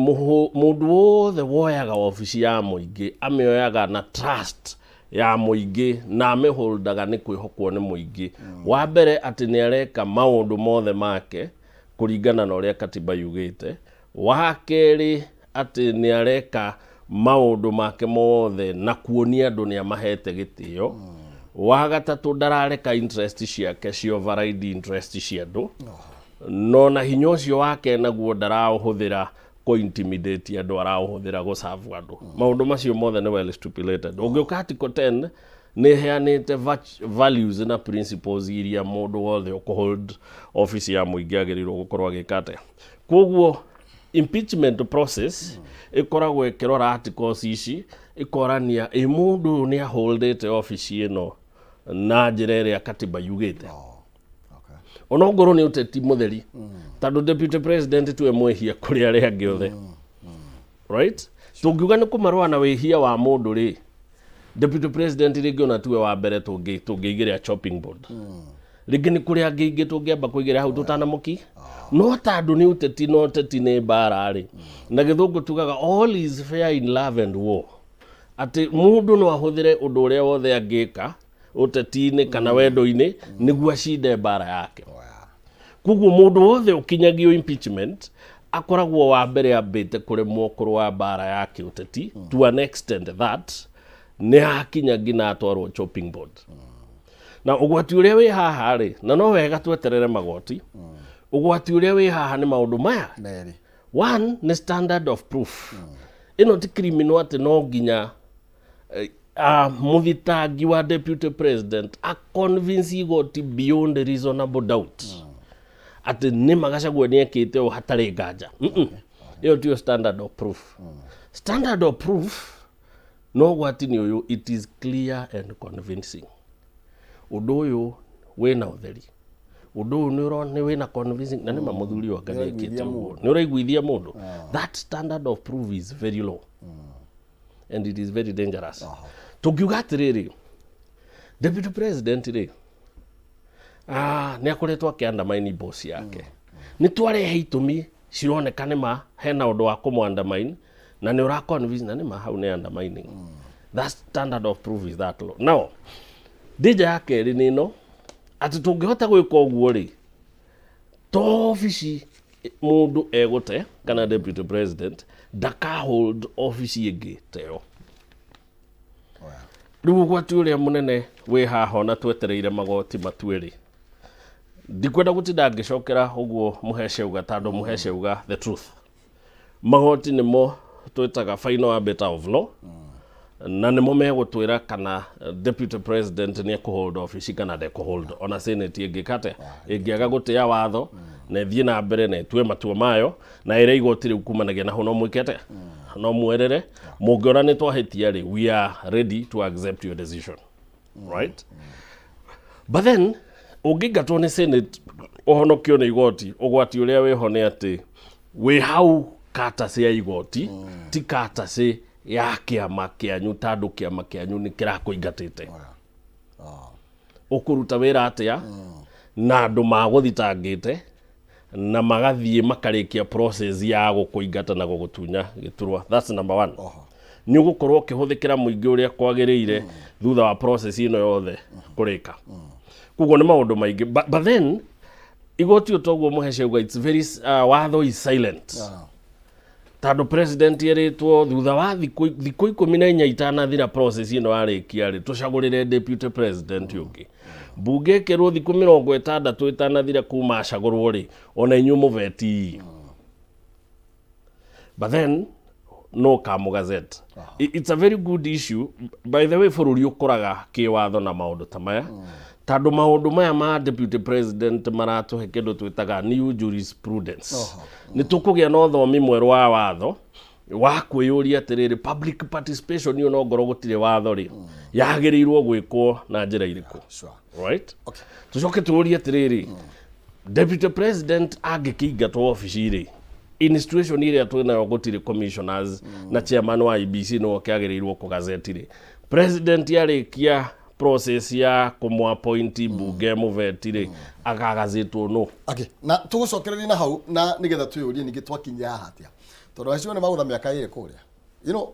mũndũ wothe woyaga obici ya mũingĩ amĩoyaga na trust. Ya mũingĩ na amĩholdaga nĩ kwĩhokwo nĩ mũingĩ. Wa mbere, atĩ nĩ areka maũndũ mothe make kũringana na ũrĩa katiba yugĩte. Wa kerĩ, atĩ nĩ areka maũndũ make mothe na kuonia andũ nĩ amahete gĩtĩo. Wa gatatũ, ndarareka interest ciake ci override interest cia andũ, no na hinya ũcio wake naguo ndaraũhũthĩra kũ intimidate andũ, araũhũthĩra gũ serve andũ. Maũndũ macio mothe nĩ well stipulated. Ũngĩũka article 10, nĩ ĩheanĩte values na principles iria mũndũ wothe ũkũhold office ya mũingĩ agĩrĩirwo gũkorwo agĩka atĩa. Koguo impeachment process ĩkoragwo ĩkĩrora articles ici, ĩkorania ĩ mũndũ ũyũ nĩ aholdĩte office ĩno na njĩra ĩrĩa katiba yugĩte, ona ongorwo nĩ ũteti mũtheri, tondũ deputy president tiwe mwĩhia kũrĩ arĩa angĩ othe, right? Tũngiuga nĩ kũmarũa na wĩhia wa mũndũ rĩ, deputy president rĩngĩ ona tiwe wa mbere tũngĩigĩrĩra chopping board. Rĩngĩ nĩ kũrĩ angĩ ingĩ tũngĩamba kũigĩrĩra hau tũtanamũki, no tondũ nĩ ũteti, no ũteti nĩ mbara rĩ, na Gĩthũngũ tugaga, "All is fair in love and war," atĩ mũndũ no ahũthĩre ũndũ ũrĩa wothe angĩka ũteti-inĩ kana wendo-inĩ nĩguo acinde mbara yake. Koguo mũndũ wothe ũkinyagio impeachment akoragwo wa mbere ambĩte kũremwo kũrũa mbara ya kĩũteti to an extent that nĩ akinya nginya atwarwo chopping board. Na ũgwati ũrĩa wĩ haha rĩ, na no wega tweterere magoti, ũgwati ũrĩa wĩ haha nĩ maũndũ maya Merĩ. One nĩ standard of proof. Ĩno ti criminal atĩ no nginya mũthitangi wa deputy president a convince igoti beyond reasonable doubt atĩ nĩ magacagua nĩ ekĩte ũũ hatarĩ nganja. Ĩyo tiyo standard of proof. Standard of proof no ũgwati nĩ ũyũ: it is clear and convincing, ũndũ ũyũ wĩna ũtheri, ũndũ ũyũ nĩ wĩna convincing na nĩma mũthuri ũyũ anga nĩ ekĩte ũguo, nĩ ũraiguithia mũndũ. That standard of proof is very low and it is very dangerous. Tũngiuga atĩrĩrĩ, deputy president rĩ, nĩ akoretwo akĩ-undermine boss yake, nĩ twarehe itũmi cironeka nĩ ma hena ũndũ wa kũmũ-undermine na nĩ ũra convince na nĩ ma hau nĩ undermining, that standard of proof is that low. Now danger ya kerĩ nĩ ĩno, atĩ tũngĩhota gwĩka ũguo rĩ, to obici mũndũ egũte kana deputy president ndaka hold obici ĩngĩ ta ĩyo. Rĩu ũgwati ũrĩa mũnene wĩ haha, ona twetereire magoti matue rĩ, ndikwenda gũtinda ngĩcokera ũguo mũhece uga, tondũ mũhece uga the truth, magoti nĩmo twĩtaga final arbiter of law, na nĩmo megũtwĩra kana deputy president nĩ ekũhold office kana ndekũhold. Ona senate ĩngĩka atĩa, ĩngĩaga gũtĩa watho na ĩthiĩ na mbere na ĩtue matua mayo na ĩre igoti rĩu kumanagia na hau, no mwĩke atĩa? No mwerere mũngĩona nĩ twahĩtia rĩ, we are ready to accept your decision, right? But then ũngĩingatwo nĩ senate ũhonokio nĩ igoti, ũgwati ũrĩa wĩho nĩ atĩ wĩ hau katacĩ ya igoti, ti katacĩ ya kĩama kĩanyu, tondũ kĩama kĩanyu nĩ kĩrakũingatĩte. Ũkũruta wĩra atĩa na andũ magũthitangĩte na magathiĩ makarĩkia process ya gũkũingata na gũgũtunya gĩturwa? That's number one. Nĩ ũgũkorwo ũkĩhũthĩkĩra mũingĩ ũrĩa kwagĩrĩire thutha wa process ĩno yothe kũrĩka? Koguo nĩ maũndũ maingĩ, but then igoti o toguo mũhece uga, it's very watho is silent, tondũ president erĩtwo thutha wa thikũ 14 itanathira process ĩno yarĩkia rĩ, tũcagũrĩre deputy president ũngĩ. Mbunge ĩkerwo thikũ 60 ĩtanathira kuma acagũrwo rĩ, ona inyuĩ mũveti. But then no kamũgazette. It's a very good issue, by the way. Bũrũri ũkũraga kĩwatho na maũndũ ta maya, tondũ maũndũ maya ma deputy president maratũhe kĩndũ twĩtaga new jurisprudence. Nĩ tũkũgĩa na ũthomi mwerũ wa watho wa kwĩyũria atĩrĩrĩ, public participation ĩyo, no ngorwo gũtirĩ watho rĩ, yagĩrĩirwo gwĩkwo na njĩra irĩkũ? Right? Tũcoke tũũrie atĩrĩrĩ, deputy president angĩkĩingatwo obici rĩ, in situation ĩrĩa twĩnayo gũtirĩ commissioners na chairman wa IEBC nĩwe ũkĩagĩrĩirwo kũgazeti rĩ, president arĩkia process ya kũmũ-appoint, mbunge mũveti rĩ, akagazĩtwo no? Okay, na tũgũcokereria na hau na nĩgetha twĩyũrie ningĩ twakinyia haha atĩa, tondũ acio nĩ magũtha mĩaka 2 kũrĩa.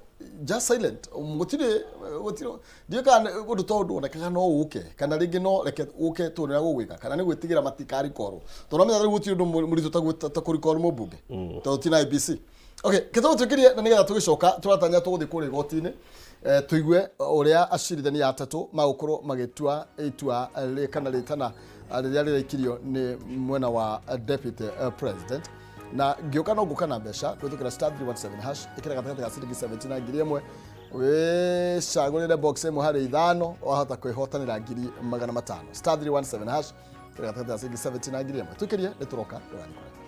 Just silent. Gũtirĩ gũtirĩ, ndiũĩ kana ũndũ ta ũndũ wonekaga no ũke kana rĩngĩ no reke ũke tuone ũrĩa gũgwĩka, kana nĩ gwĩtigĩra matikarikorwo, tondũ amenya rĩu gũtirĩ ũndũ mũritũ ta kũrikorwo nĩ mũmbunge, tondũ ti na IEBC. Okay, kĩtũ tũkirie na nĩgetha tũgĩcoka tũratanya tũgũthiĩ kũrĩa igoti-inĩ, tũigue ũrĩa acirithania atatũ magũkorwo magĩtua itua kana rĩtana rĩrĩa rĩraikirio nĩ mwena wa deputy president. Na ngĩũka no ngũka na mbeca kũhĩtũkĩra *317#, ĩkĩra gatagatĩ ga ciringi 70 na 1000, wĩcagũrĩre box ĩmwe harĩ ithano, wahota kwĩhotanĩra 500,000. *317#, ĩkĩra gatagatĩ ga ciringi 70 na 1000. Tũikĩrie, nĩ tũroka, ndũgathiĩ kũraihu.